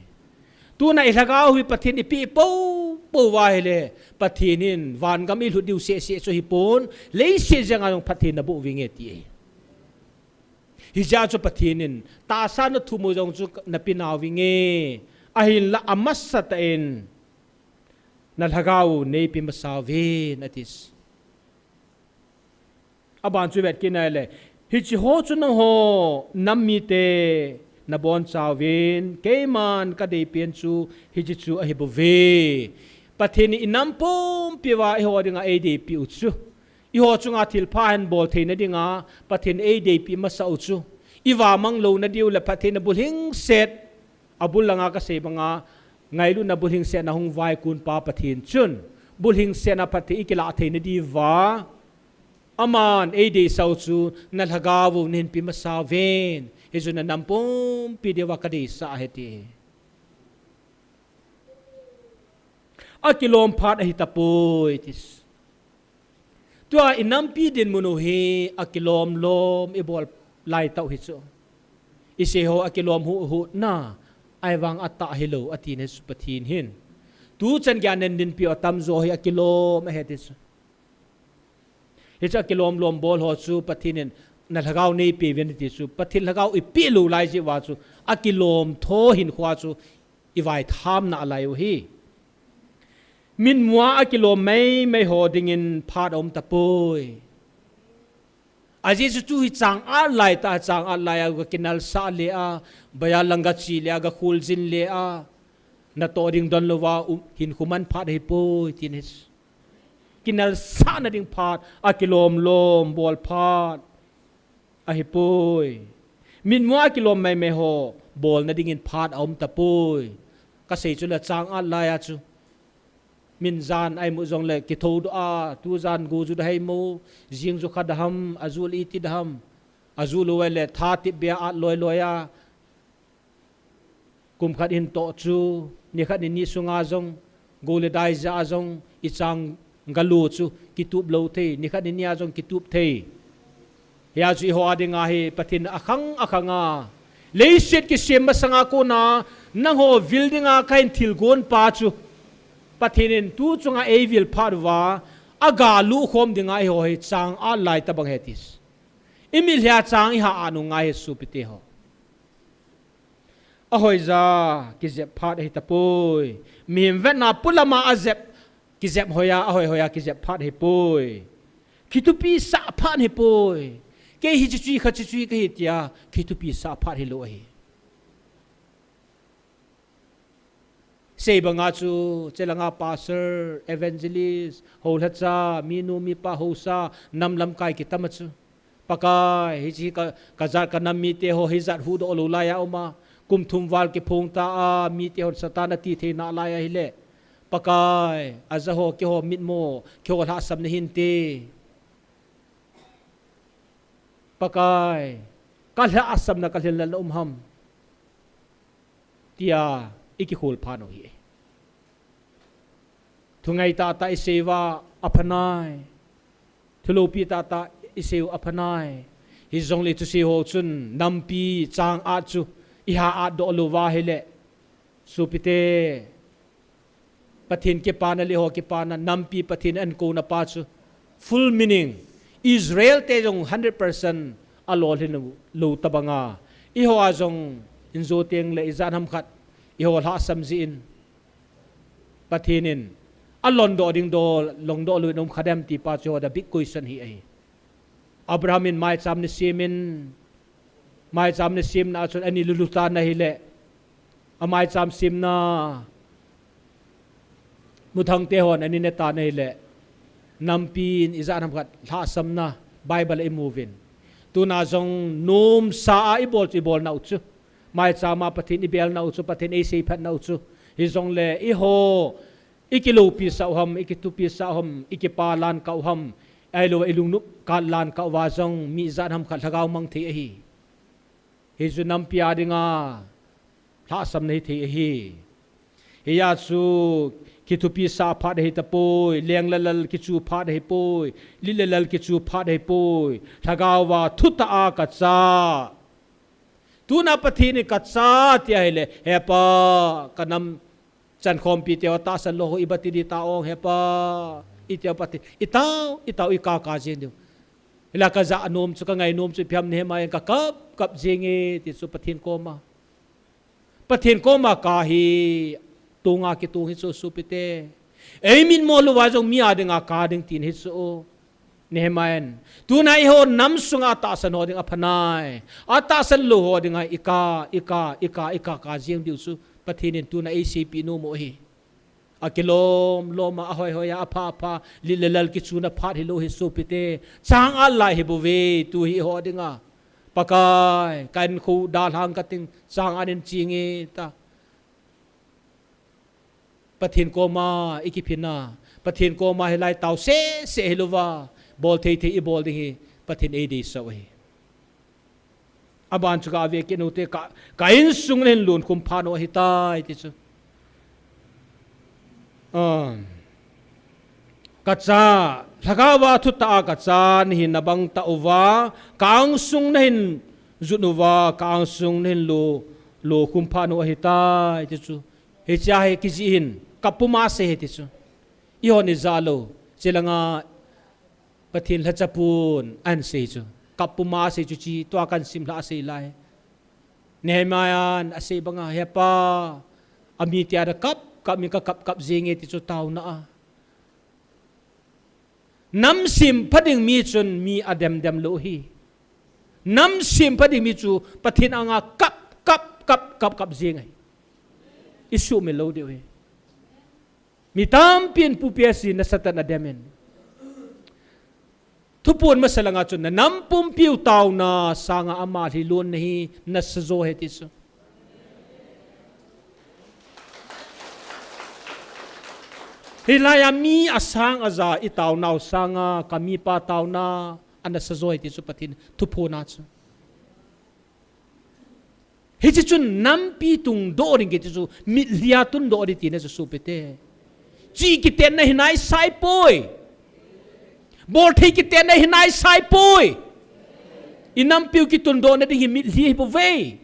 Tuna ilhagao hi Pathen in eipeh poupou uva ahile, Pathen in vangam ilhut diu seh seh chu ahipon, leiset jenga jong phattheina boh uvinge ti ahi. Hijeh chun Pathen in tahsa nathum ho jong chu nape nauvinge, ahinla amasatah in nalhagao neipe masa uvin ati chu. Aban chu vet kit nai le, hiche ho chu nangho nam mite naboncha uvin, keiman kadeipen chu hiche chu ahibouve. Pathen in inam pumpi uva eiho dinga eideipeh u chu, Eiho chunga thilpha hin bol theina dinga Pathen eideipi masa u chu, ivamang louna diu le Pathen abulhingset, abul langa kasei banga, ngailutna bulhingsetna hung vaikun pa Pathen chun, bulhingsetna Pathen ikilah theina diuva, aman eideisah u chu, na lhagao u nahin pe masa uvin, hichu na nam pumpi diuva kadeisah ahi ti. Akilom phat ahitapoi, ati. Tua inampi dinmun u hi akilom lom ibol laitah u hichu. Isei ho akilom huhhut na, ahivang atah hilou, ati ahi Pathen hin. Tuchan geiya nen dinpi u atamjo hi akilom ahi ati chu. Hichu akilom lom bol ho chu Pathen in na lhagao neipeh uvin ati chu. Pathen lhagao ipeh lou lai jeh uva chu akilom tho hinkhoa chu ivaitham nalai u hi. Mitmua akilom meimei ho dingin phat aum tapoi. Ajeh chu tuhi chang at laitah, chang at laiya gakinalsah le a, baiya lang gache le a, gakholjin le a, natoh ding don louva, um, hinkho man phat ahipoi, ati ahi. Kinalsahna ding phat, akilom lom bol phat ahipoi. Mitmua akilom meimei ho bolna dingin phat aum tapoi. Kasei chu le chang at laiya chu. Min jan a imu jongle kithodoh a, tujan go ju dahei mo, jing ju kha daham, aju le iti daham, aju lou le tha tip beiya at loi loi a, kum khat hin toh chu, nikhat nini sunga jong, go le dai jah a jong, ichang galu chu kitup lou thei, nikhat nini a jong kitup thei. Hia chu eiho a dinga hi Pathen akhang akhanga, leiset kisem masanga kona nangho vil dinga kahin thilgon pa chu, Pathen in tu chunga eivil phat uva, agaluh khom dinga eiho hi chang at lai tabang ahi ati. Imit lhea chang iha at u ngai ahi sopite ho. Ahoiya kijep phat ahitapoi. Mihem vetna pulama ajep, kijep hoiya, ahoi hoiya kijep phat ahipoi. Kithupisah phat ahipoi. Kei hi chuchui kha chuchui kahi tia, kithupisah phat hilou ahi. Sei banga chu, chelanga pastor, evangelist, houlhacha, minu, mipa, haosa, nam lamkai kitam a chu. Pakai, hiche ka, kajat kanam mite ho, hijat huhdoh lou laiya uma. Kum thum val kiphong ta a, mite hon Satan ati thei nalai ahile. Pakai, aja ho, keiho mitmo, keiho lhahsamna hinte. Pakai, kalhahsamna, kalhinlelna um ham. Tia, ikikhol phat u hi. Thungai tahtah isei uva aphanai. Thuloupi tahtah isei u aphanai. Hijongle thusei ho chun nampi chang at chu iha atdoh lou uva ahile. Sopite, Pathen kipana le eiho kipana, nampi Pathen ankouna pa chu. Full meaning. Israel te jong hundred percent alolhin lou tabanga. Eiho a jong injo tengle ijat ham khat. Eiho lhahsam jeh in. Pathen in alondoh ding dol, longdoh lou in um kha dem ti pa chu the big question hi ahi. Abraham in maicham ana sem in, maicham ana semna a chun ana lulu tan ahile, amaicham semna muthang te hon ana ne tan ahile, nampi in ijat ham khat lhahsamna Bible a imu uvin. Tuna jong nomsa a ibol chu ibol nau chu. Maicham a Pathen ibel nau chu, Pathen eiseiphat nau chu. Hijongle eiho, ikiloupi sah u ham, ikithupi sah u ham, ikipa lan kah u ham, ahilou ilungnop kah lan kah uva jong mi ijat ham khat lhagao mang thei ahi. Hichu nampi a dinga lhahsamna hithei ahi. Hia chu kithupi sah phat ahitapoi, leng le lal kichu phat ahipoi, lit le lal kichu phat ahipoi, lhagao va thutah a kacha. Tuna Pathen in kacha ti ahile, He Pa, kanam chankhompi te ho tahsan lou ho iba ti di ta ong He Pa. Iti a Pathen, itao, itao ikaka jeng diu. Hila kaja nom chu, kangai nom chu ipi ham Nehemiah in kakap kap jenge ti chu Pathen koma. Pathen koma kap hi tonga kitong hi chu sopite. Eimitmo louva jong mi a dinga kap ding tin hi chu. Nehemiah in, tuna eiho nam sunga atahsan ho ding aphanai. Atahsan lou ho dinga ikap, ikap, ikap, ikap jeng diu chu Pathen in tuna eiseipeh nom u ahi. Akilom lom a, ahoihoi a, apha apha, lilelal kichuna phat hilou hi sopite. Chang a lai hi bou ve, tu hi eiho dinga. Pakai, ka inkho dalhang kating, chang a nin chinge ta. Pathen koma ikiphin a, Pathen koma hilai tao sese hilouva, bol thei thei ibol ding hi, Pathen eideisah u ahi. Aban chu kave kit u hite, ka, ka insung nahin lonkhum phat u ahitai ti chu. Ah. Kacha, lhagao a thutah a kacha nahin nabang tauva, ka angsung nahin jut uva, ka angsung nahin lo, lokhum phat u ahitai ti chu. Hichea hi kijih hin, kap puma asei hi ti chu. Eihon ijah lou, chulanga Pathen lhacha pun ahin sei chu. Kap puma asei chu chi, tua kahin simlhah asei lai. Nehemiah in asei banga, Hepa, amite a kap, kap min kakap kap jenge ti chu taona a. Nam sempha ding mi chun mi adem dem lou hi. Nam sempha ding mi chu Pathen anga kap, kap, kap, kap, kap jeng ahi. Isuhmil lou diu ahi. Mi tampin pupi asi nasatah in adem in. Thuphon masa langa chun na nam pumpiu taona sanga ama lhi lonna hi nasa jo ahi ti chu. Hilai a mi asang aja itaonau sanga ka mipa taona anasa jo ahi ti chu Pathen thuphon a chu. Hiche chun nampi tungdoh ding kiti chu mitlhi a tundoh ding tina chu sopite. Chi kitenna hi naisai poi. Bolthei kitenna hi naisai poi. Inampiu kitundohna ding hi mitlhi ahi bouve.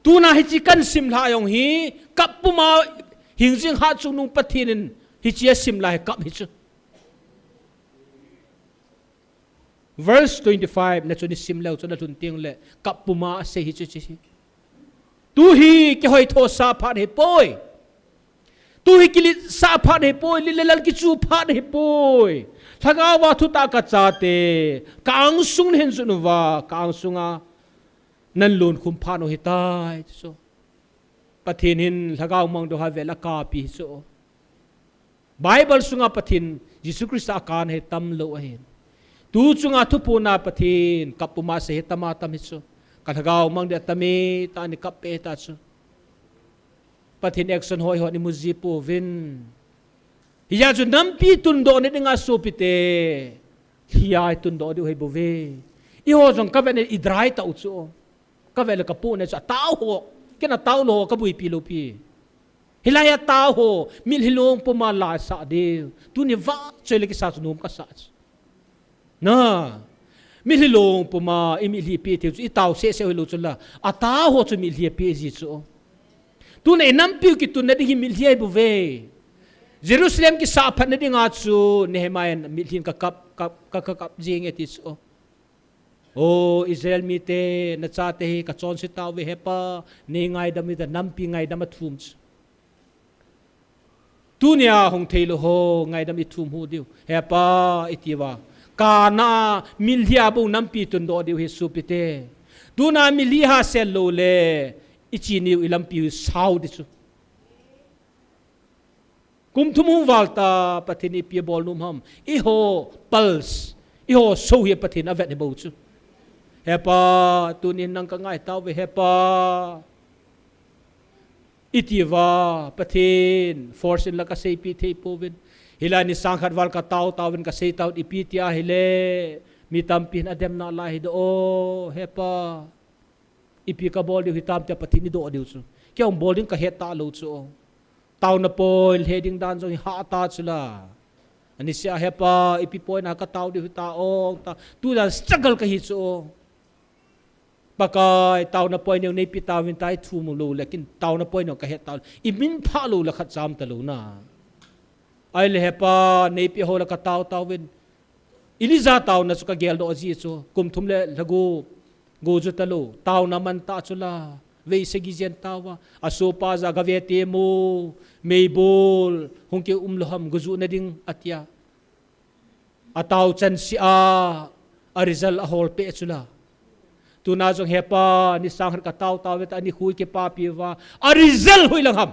Tuna hiche kahin simlhah jong hi kap puma hingjing hatchungnung Pathen in hiche asim lai hi kap hi chu. Verse twenty-five na chu isim leu chun alhun tengle kap puma asei hi chu hiche hi. Tu hi kihoithosah phat ahipoi. Tu hi kiletsah phat ahipoi, lit le lal kichu phat ahipoi. Lhagao a thutah kachate, ka angsung nahin jut uva, ka angsunga nahin lonkhum phat u ahitai ti chu. Pathen hin lhagao mangdoh a vel a kapi hi chu. Bible sunga Pathen Jesu Christa akan hi tamlou ahin. Tu chunga thuphon a Pathen kap puma asei hi tam a tam hi chu. Ka lhagao mang ding atame ta ni kap pe ta chu. Pathen action hoiho imu ji pouvin. Hijeh chun nampi tundohna dinga sopite. Lhia itundoh diu ahi bouve. Eiho jong kavet le idry tau chu. Kavet le kapohna chu atao ho. Ken atao lou ho kabuipi lou pi. Hilai a tao ho, mitlhi long puma la sah diu. Tuni vachoi le kisa chu nom kasah chu. Na. Mitlhi long puma, imitlhi pi thei chu, itao sese hilou chu la. Atao ho chu mitlhi api ji chu. Tuna inampiu kitunna ding hi mitlhi ahi bouve. Jerusalem kisah phatna dinga chu, Nehemiah in mitlhi in kakap, kap, kap, kap, kap jenge ti chu. O Israel mite, nachate hi kachonse tauve Hepa, nei ngaidam uvin tia nampi ngaidam athum chu. Tunia hung theilou ho ngaidam ithum hu diu. Hepa, iti uva. Kana mitlhi a bou nampi tundoh diu hi sopite. Tuna mitlhi ha sel lou le, ichi niu ilampi u sao di chu. Kum thum hung val ta Pathen in ipi abol nom ham. Eiho pulse, eiho so hi Pathen avet hi bou chu. Hepa, tunin nang kangai tauve Hepa. Iti uva Pathen force in la kaseipi thei pouvin. Hilai ni sang khat val katao tauvin kasei tauvin ipi tia hile. Mi tampin adem nalai hi doh o Hepa. Ipi kabol diu hitam tia Pathen idoh diu chu. Kei jong bol ding kahet talou chu. Taona poi lhe ding dan jong hi hah ta chu la. Anisea Hepa, ipi poina katao diu hita ong ta. Tujan struggle kahi chu. Pakai, taona poi neo neipe tauvin tai thum lou le ken taona poi neo kahet ta. Imin phalou le khat cham talou na. Ahile Hepa, neipe ho le katao tauvin. Elijah taona chu kageldoh ji chu, kum thum le lha gup, go ju talou, taona man ta chu la, vei sagi jen taova, asopa jah a gave temo, meibol, hung kium lou ham, go ju na ding, atia. Atao chan seh a, a result ahol peh chu la. Tuna jong Hepa, ni sang khat katao taove ta, ani khu kipapi uva, a result hoilang ham.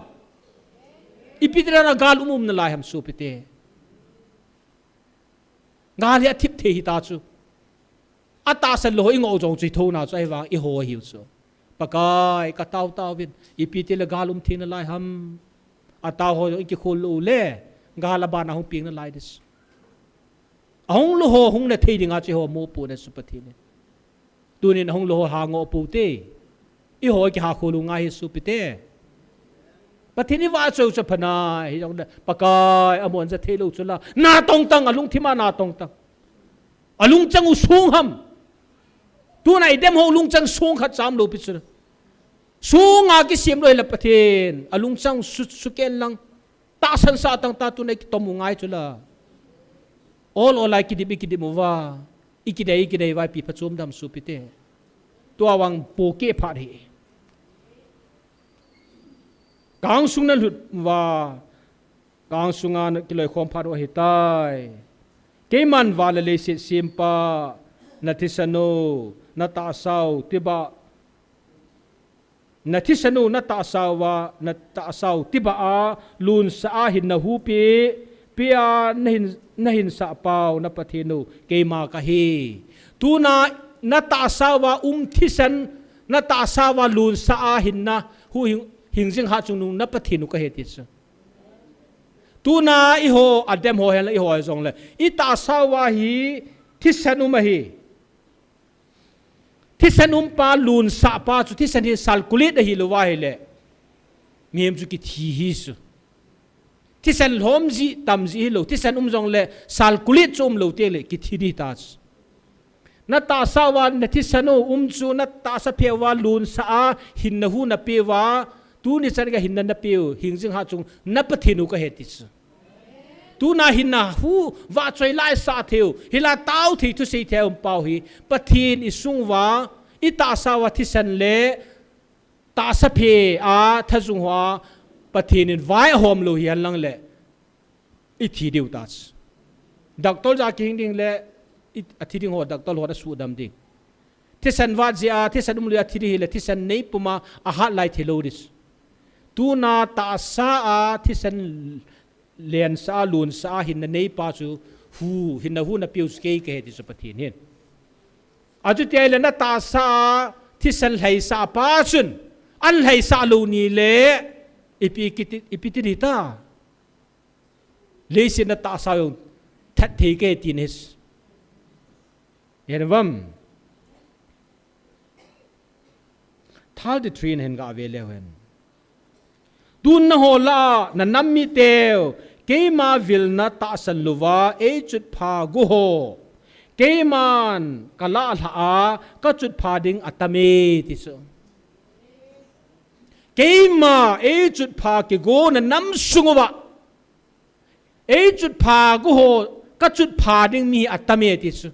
Ipi ti dan a gal um um nalai ham sopite. Gal hi athip thei hita chu. Atahsan lou ho ingoh jong chu ithona chu ahivang iho ahiu chu. Pakai, katao taovin, ipi ti le gal um thei nalai ham. Atao ho jong ikikhol lou le, gal abana hung peng nalai ding chu. Ahung lou ho hung na thei dinga chu eiho mopohna chu Pathen in. Tunin ahung lou ho ha ngoh pou te. Eiho kiha khol u ngai hi sopite. Pathen ivahchoi u chu apha nai, hijongle Pakai, amon ja thei lou chu la. Natong tang, alungthim a natong tang. Alungchang u song ham. Tuna idem ho lungchang song khat cham lou pi chu la. Songa kisem lou hile Pathen, alungchang su, suken lang. Tahsan sah tang ta tuna ikitom u ngai chu la. Ol ol a ikidim, ikidim uva. Ikidei, ikidei uva ipi phachom dem sopite. Tua vang pohkeh phat hi. Kang sung nalut uva. Kang sunga nakiloikhom phat u ahitai. Keiman van le leiset sempa, nathisan u, natahsa u, tibah Nathisan u, natahsa uva, natahsa u tibah a, lunsah a hinna hu pi, pi a nahin, nahinsah pau, na Pathen u, keima kahi. Tuna natahsa uva um thisan, natahsa uva lunsah a hinna hu hing, hingjing hatchungnung na Pathen u kahi ti chu. Tuna eiho, adem ho henlang eiho hijongle, itahsa uva hi thisan um ahi. Thisan umpa, lunsahpa chu thisan hi circulate ahilou va ahile, mihem chu kithi hi chu. Thisan lhom jeh, tam jeh hilou, thisan um jongle circulate chu umlou teng le kithi ding ta chu. Natahsa uva nathisan u um chu, natahsa phe uva lunsah a hinna hu napeuva, tuni chan gei hinna napeu, hingjing hatchung na Pathen u kahi ti chu. Tuna hinna hu vahchoi la isah thei u, hinla tao thei thusei thei um pau hi, Pathen isung uva, itahsa uva thisan le tahsa phe a thajung hoa Pathen in vai ahom lou hihen lang le, ithi diu ta chu. Doctor ja kihing ding le, i, athi ding ho doctor hon asuhdam ding. Thisan vat jeh a, thisan um lou a thi ding hile, thisan nei puma ahat lai thei lou ding chu. Tuna tahsa a thisan lensah a, lunsah a hinna neipa chu hu, hinna hu napeu chu kei kahi ti chu Pathen hin. Achuti ahile natahsa a thisan lhaisah pa chun, an lhaisah lou ni le, ipi kiti, ipi ti ding ta. Leiset natahsa u jong that thei kahi ti ahi chu. Hen vam. Thirty-three na hin gah ve leu hen. Tun nangho lah a nanam miteu, keima vilna tahsan louva eichutpha gu ho, keiman kalah lhah a, kachutpha ding atam e ti chu. Keima eichutpha kigo nanam sung uva eichutpha gu ho, kachutpha ding mi atam e ti chu.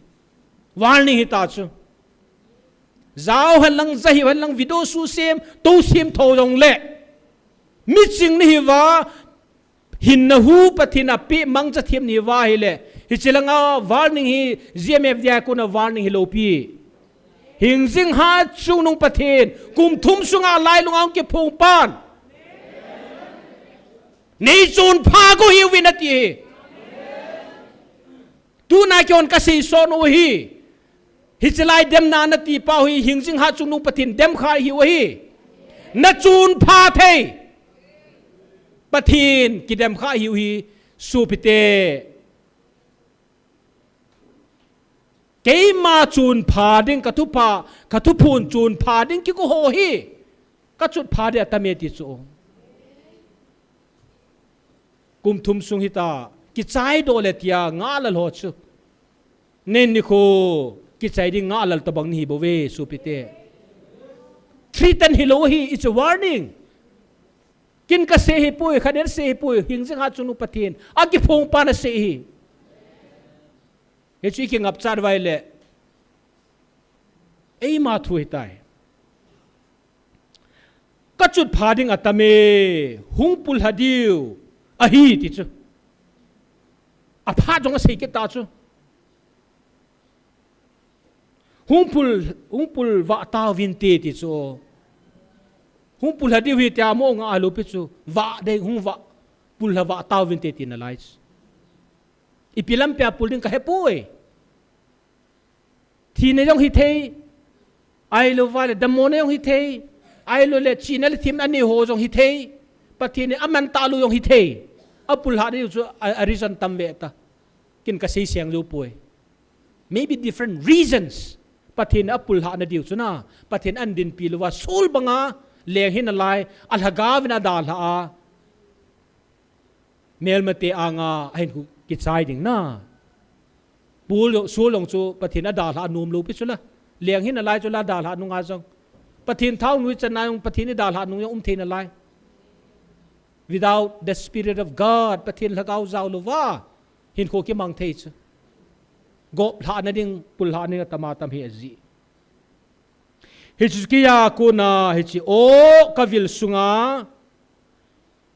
Warning hita chu. Jao henlang, jahiu henlang, video su sem, tou sem tho jongle, miching nahiuva, hinna hu Pathen in apeh mangcha them nahiuva ahile, hiche langa warning hi, G M F D I a kona warning hilou pi. Hingjing hatchungnung Pathen, kum thum sunga lailunga hung kiphong pan, neichonpha gu hiuvin ati hi. Tuna kihon kasei son u hi. Hiche lai demna nati pau hi, hingjing hatchungnung Pathen demkha hiu ahi. Nachonpha thei Pathen kidemkha hiu hi, sopite. Keima chonpha ding, kathupha, kathuphon chonpha ding kigo ho hi, kachutpha ding atam e ti chu. Kum thum sung hita, kichaidoh le tia ngahlel ho chu, nei nikho kichai ding ngahlel tobang nahi bouve sopite. Threaten hilou hi, it's a warning. Kin kasei hipoi, khaden sei hipoi, hingjing hatchungnung Pathen akiphong pan asei hi. Hichu ikingapchat uva ahile, eima thu hitai. Kachutpha ding atam e, hung pullha diu ahi ti chu. Aphat jong asei kit ta chu. Hung pull, hung pullha tauvinte ti chu. Hung pullha diu hi tia mo nga alu pi chu. Vah ding, hung vah. Pulhah vah tauvin te tina lai. Ipi lampia pul ding kahepoi. Thina jong hithei, ahilouva le damna jong hithei, ahilou le chihna le themna anei ho jong hithei, Pathen in aman talou jong hithei. Apulhah na diu chu a, a reason tam ve ta. Ken kasei seng jou poi. Maybe different reasons. Pathen in apulhah na diu chu na, Pathen in ahin dinpi louva, Saul banga leng hinalai, alhagaovin adalhah a. Melmate anga ahinkho kichai ding na. Paul, Saul jong chu Pathen in adalhah anom lou pi chu la. Leng hinalai chu la dalhah nunga jong. Pathen thaonu ichan na jong Pathen in dalhah nung jong um thei nalai. Without the Spirit of God, Pathen lhagao jao louva, hinkho kimang thei chu. Goplhah na ding, pulhah na ding atam atam hi aji. Hiche kija kona, hiche o kavil sunga,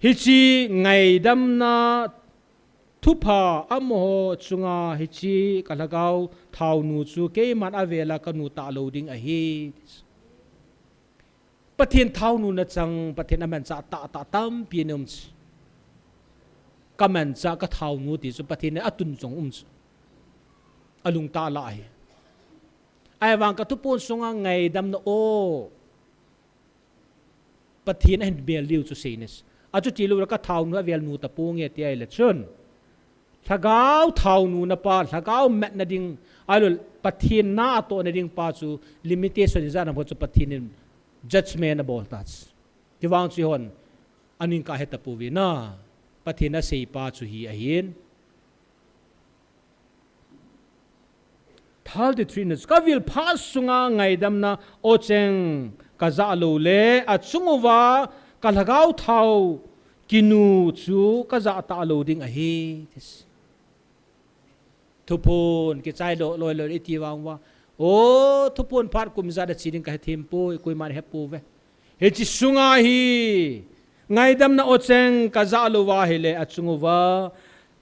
hiche ngaidamna thupha amaho chunga hiche kalhagao thaonu chu keiman avela kanu talou ding ahi. Pathen thaonu nachang, Pathen amanchah tahtah tampi ana um chu. Kamanchah kathaonu ti chu Pathen in atun jong um chu. Alungtah lah ahi. Ahivang kathupon sunga ngaidamna o Pathen ahin bel diu chu seinis. Achuti loule kathaonu avel nu taponge ti ahile chun, lhagao thaonu na pa, lhagao matna ding, ahilou Pathen na atohna ding pa chu limitation ijat ham khat chu Pathen in judgment abol ta chu. Kivang chu hon aning kahe tapouvin a, Pathen asei pa chu hi ahin. Thirty-three na, kavil phat sunga ngaidamna ocheng kajah loule, achunguva kalhagao thao kinu chu kajah talou ding ahi. Thuphon kichai lou, lou, lou iti vang uva, o, thuphon phat kum ijat a che ding kahethem poi, koiman hepouve. Hiche sunga hi ngaidamna ocheng kajah louva ahile, achunguva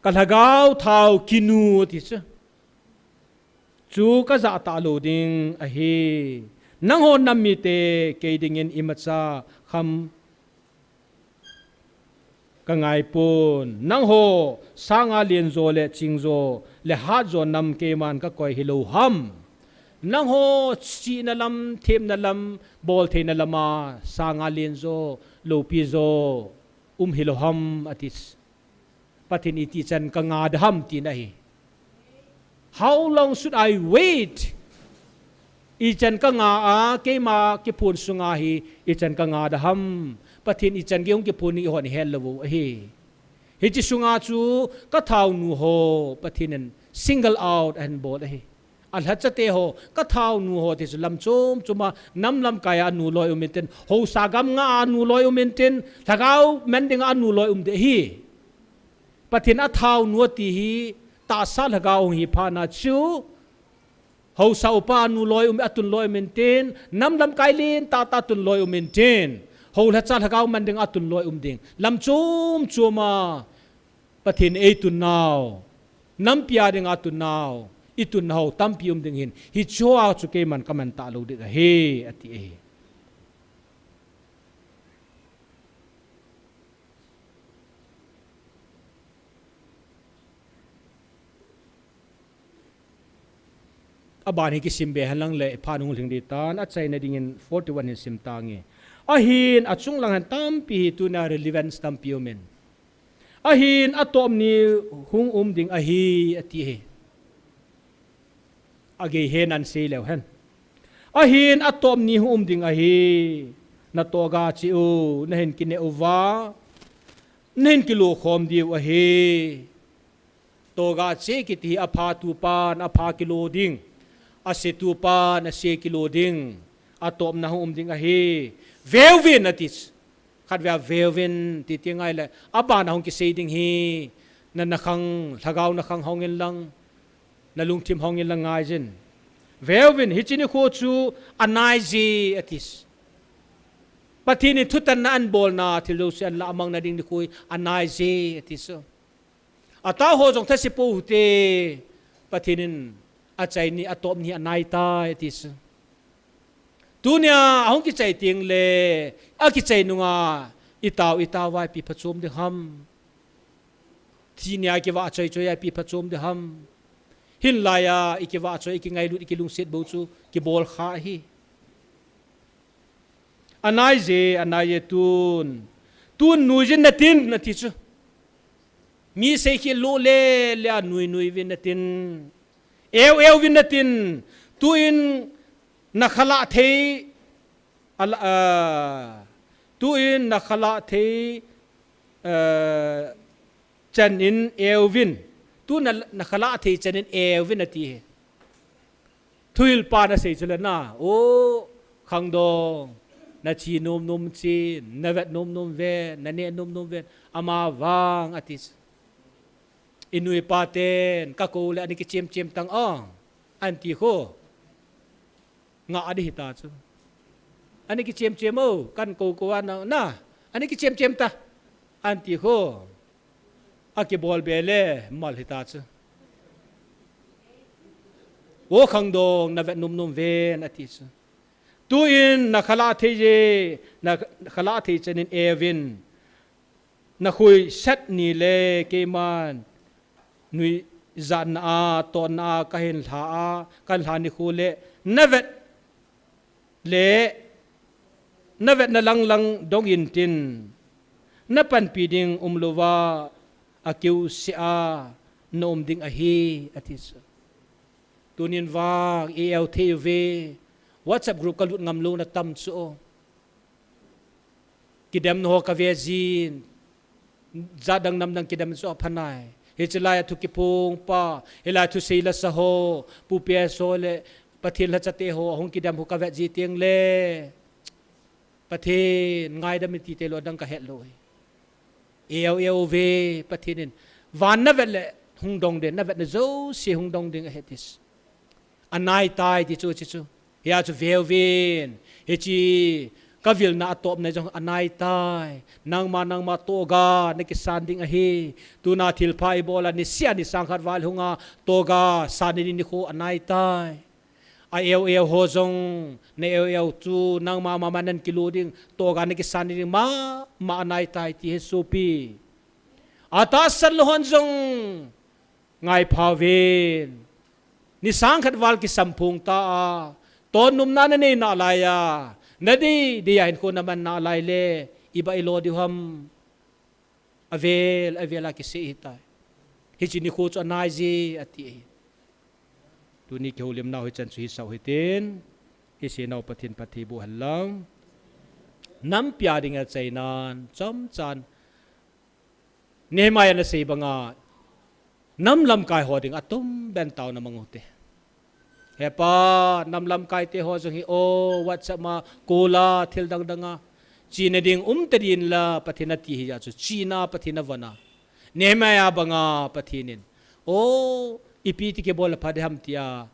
kalhagao thao kinu ti chu, chu kajah talou ding ahi. Nangho nam mite kei dingin imacha kham kangaipon. Nangho sanga lenjo le chingjo le hatjo nam keiman kakoi hilou ham? Nangho chihna lam, themna lam, boltheina lama sanga lenjo, loupijo um hilou ham ati. Pathen in itichan kanga ding ham tina ahi. How long should I wait? Ichan kanga a, keima kiphon sunga hi ichan kanga ding ham? Pathen ichan gei hung kiphon ding ihon ihet lou u ahi. Hiche sunga chu kathaonu ho Pathen in single out ahin bol ahi. Alhachate ho, kathaonu ho ti chu lam chom choma, nam lamkai a anu loi um intin, haosa gamnga a anu loi um intin, lhagao man dinga anu loi um ding ahi. Pathen athaonu ati hi tahsa lhagao hung hi phatna chu, haosa upa anu loi um, atun loi um intin, nam lamkai lentah tah atun loi um intin, hou lhacha lhagao man dinga atun loi um ding. Lam chom choma Pathen in eitun nau, nampi a dinga atun nau, itun nau tampi um ding ahin, hicheho chu keiman kaman talou ding ahi, ati ahi. Aban hi kisim be henlang le, phat hung lhing ding tan, achaina dingin forty-one hin sim tange. Ahin, achung lang hin tampi hi tunia relevance tampi umin. Ahin, atop ni hung um ding ahi, ati ahi. Agei hen ahin sei leu hen. Ahin, atop ni hung um ding ahi. Natoh ga cheh u, nahin kineh uva, nahin kilo khom diu ahi. Toh ga cheh kiti hi apha tupan apha kilo ding, ase tupan ase kilo ding, atopna hung um ding ahi. Veuvin ati. Khatvei a veuvin ti ti ngai le, abana hung kisei ding hi, na, nakhang, lhagao nakhang hong inlang, nalungthim hong inlang ngaijin. Veuvin, hiche nikho chu anai je ati. Pathen in thutanna abolna, thil jouse ahin lahmang nading nikho hi anai je ati chu. Atao ho jong thase pou hite, Pathen in achaini atop ni anai tai ati chu. Tunia ahung kichai teng le, akichai nunga itao, itao a ipi phachom ding ham? Thi nia kivah choi choi a ipi phachom ding ham. Hinlai a ikivah choi, ikingailut, ikilungset bou chu kibol kha ahi. Anai je, anai je tun. Tun nui jin natin, ati chu. Mi sei khel lou le, le anui nui vin natin. Eu eu vin natin. Tuin nakhalah thei, ala, ah, tuin nakhalah thei, ah, chanin eu vin. Tu na, nakhalah thei chanin eu vin ati hi. Thuhilpa nasei chu le na, o, khangdong, nachi nom nom chin, navet nom nom ven, naneh nom nom ven, amavang ati chu. Inuipa ten, kakou le ani kichem chem tang o, anti kho. Nga adi hita chu. Ani kichem chem o, kan kou kou a na, na, ani kichem chem ta, anti kho. Akibol be le, mal hita chu. O khangdong, navet nom nom ven, ati chu. Tuin nakhalah thei je, nakhalah thei chanin eu vin. Nakhui set ni le keiman nuijatna a, tonna a, kahin lha a, kahin lha nikho le, navet le, navetna lang lang dong intin, napanpi ding umlouva, akiu se a, naum ding ahi, ati chu. Tunin vang, i eu thei uve, WhatsApp group kalut ngam louna tam chu. Kidemna ho kave jin, jat dang nam dang kidem chu aphanai. Hiche lai a thu kiphong pa, hilai thusei lasa ho, Pu P S ho le, Pathen lhacha te ho, ahung kidem ho kavet ji teng le. Pathen, ngaidam in ti te lou dang kahet lou hi. Eu eu ve, Pathen in. Van navet le, hung dong den, navetna jouse hung dong ding ahi ati chu. Anai tai ti chu, chi chu. Hia chu veu vin. Hiche, kavilna atopna jong anai tai. Nangma, nangma toga, nakisan ding ahi. Tuna thilpha ibol a, nisih a, nisang khat val hunga, toga, san ni nikho anai tai. A eu eu ho jong, na eu eu chu, nangma mama nan kilo ding, toga nakisan ding, ma, ma anai tai ti hi sopi. Atahsan lou hon jong, ngai pha ven. Nisang khat val kisam phong ta a, ton numna nanei nalai a, nadei, dei a hinkho naman nalai le, iba ilo diu ham. Avel, avel a kisei hitai. Hiche nikho chu anai je, ati ahi. Tuni kihoulimnau hichan chu hisah u hitin, isei nau Pathen phatthei boh hen lang. Nampi a ding a chainan, chomchan. Nehemiah in asei banga, nam lamkai ho ding a atum ben taona mang u hite. He Pa, nam lamkai te ho jong hi o, WhatsApp ma, call a, thil dang dang a. Chena ding um tadin la, Pathen ati hi ja chu, chena Pathen avon a. Nehemiah banga Pathen in. O, ipi ti kibol a pha ding ham tia.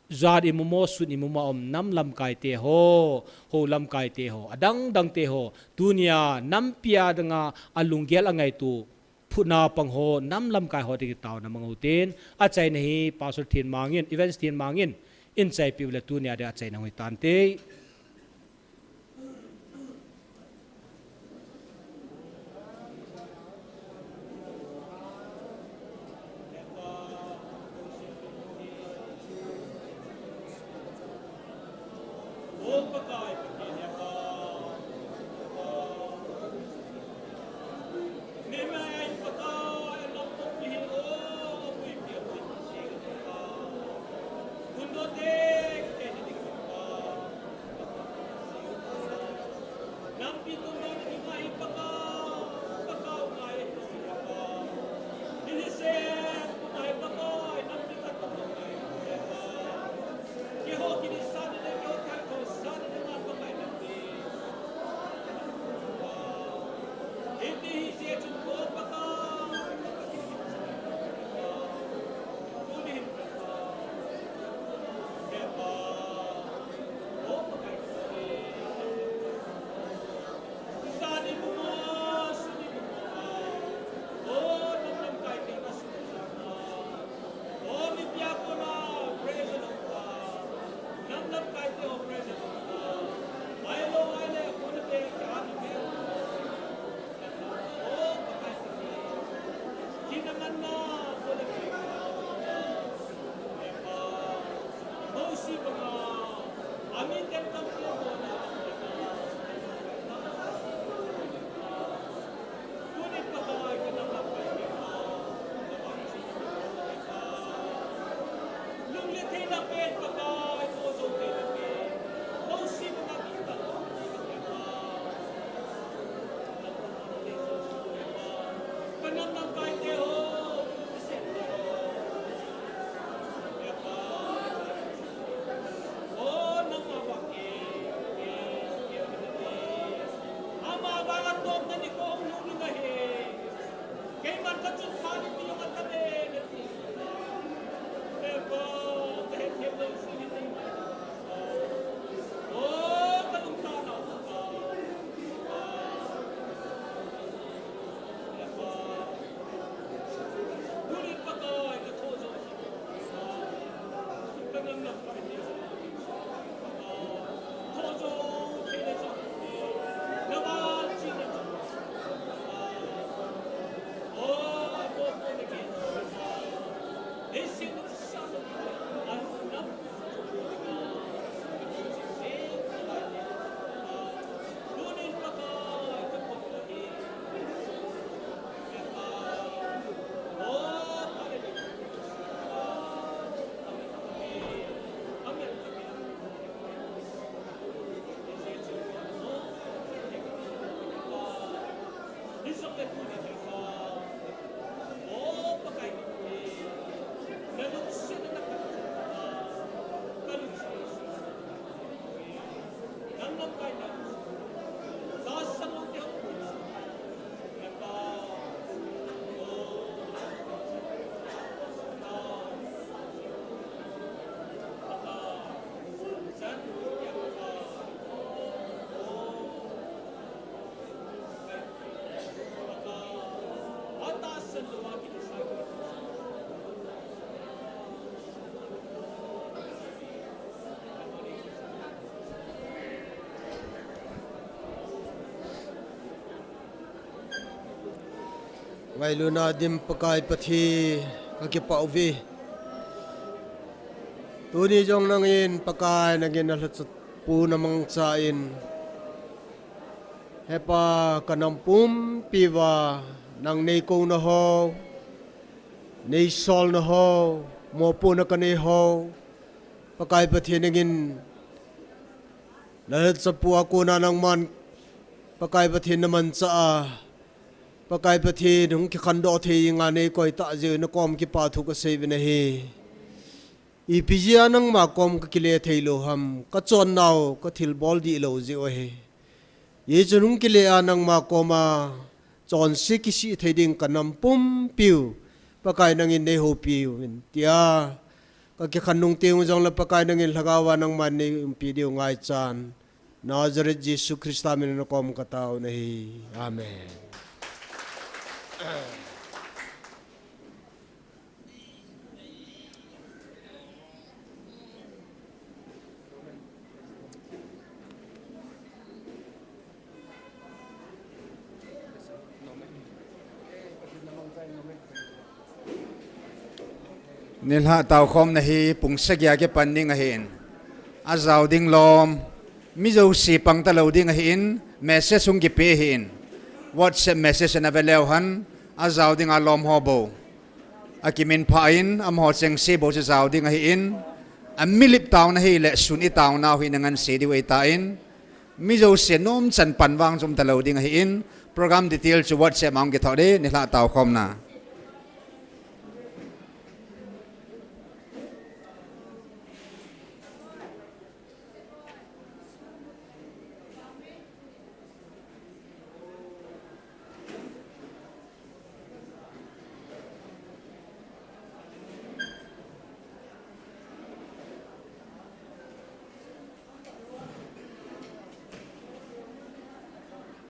Jat imu mo, sun imu mo a um nam lamkai te ho, hou lamkai te ho, adang dang te ho. Tunia, nampi a ding a, alunggel angaito. Phutna pang ho, nam lamkai ho ding taona mang u hitin, achaina hi Pastor Thinmang in, Evans Thinmang in, eichaipiu le tunia ding achaina hung hi tante. Ngailutna dim Pakai Pathen, kakipah uve. Tuni jong nangin Pakai nangin nalhachapu namangchan, He Pa, kanam pumpi uva nang neikouna ho, neisolna ho, mopohna kanei ho, Pakai Pathen nangin nalhachapu a kona nangman Pakai Pathen namanchah a, Pakai Pathen hung kikhandoh thei dinga neikoi tah jeh u nakom kipathu kasei uvin ahi. Ipi jeh a nangma kom kakile theilou ham, kachonnau kathilbol dihlou jeh u ahi. Hijeh chun hung kile a nangma koma chonse kisih thei ding kanam pumpiu Pakai nangin neihoupi uvin tia, kakikhen nung teng u jongle Pakai nangin lhagao va nangman neiumpi diu ngaichan, Nazareth Jesu Christa min a nakom katao nahi. Amen. Nilhah taokhomna hi pung sagi a kipan ding ahin, ajao ding lom, mi jouse pang talou ding ahin, message hung kipe ahin, WhatsApp message ana ve leu hen, ajao dinga lom ho bou akiminphah in, amaho chengse bou chu jao ding ahin, amilip taona hile sun itaonau hi nangansei diu ahitan, mi jouse nomchan pan vang chu um talou ding ahin, program detail chu WhatsApp a hung kithoh ding, nilhah taokhomna.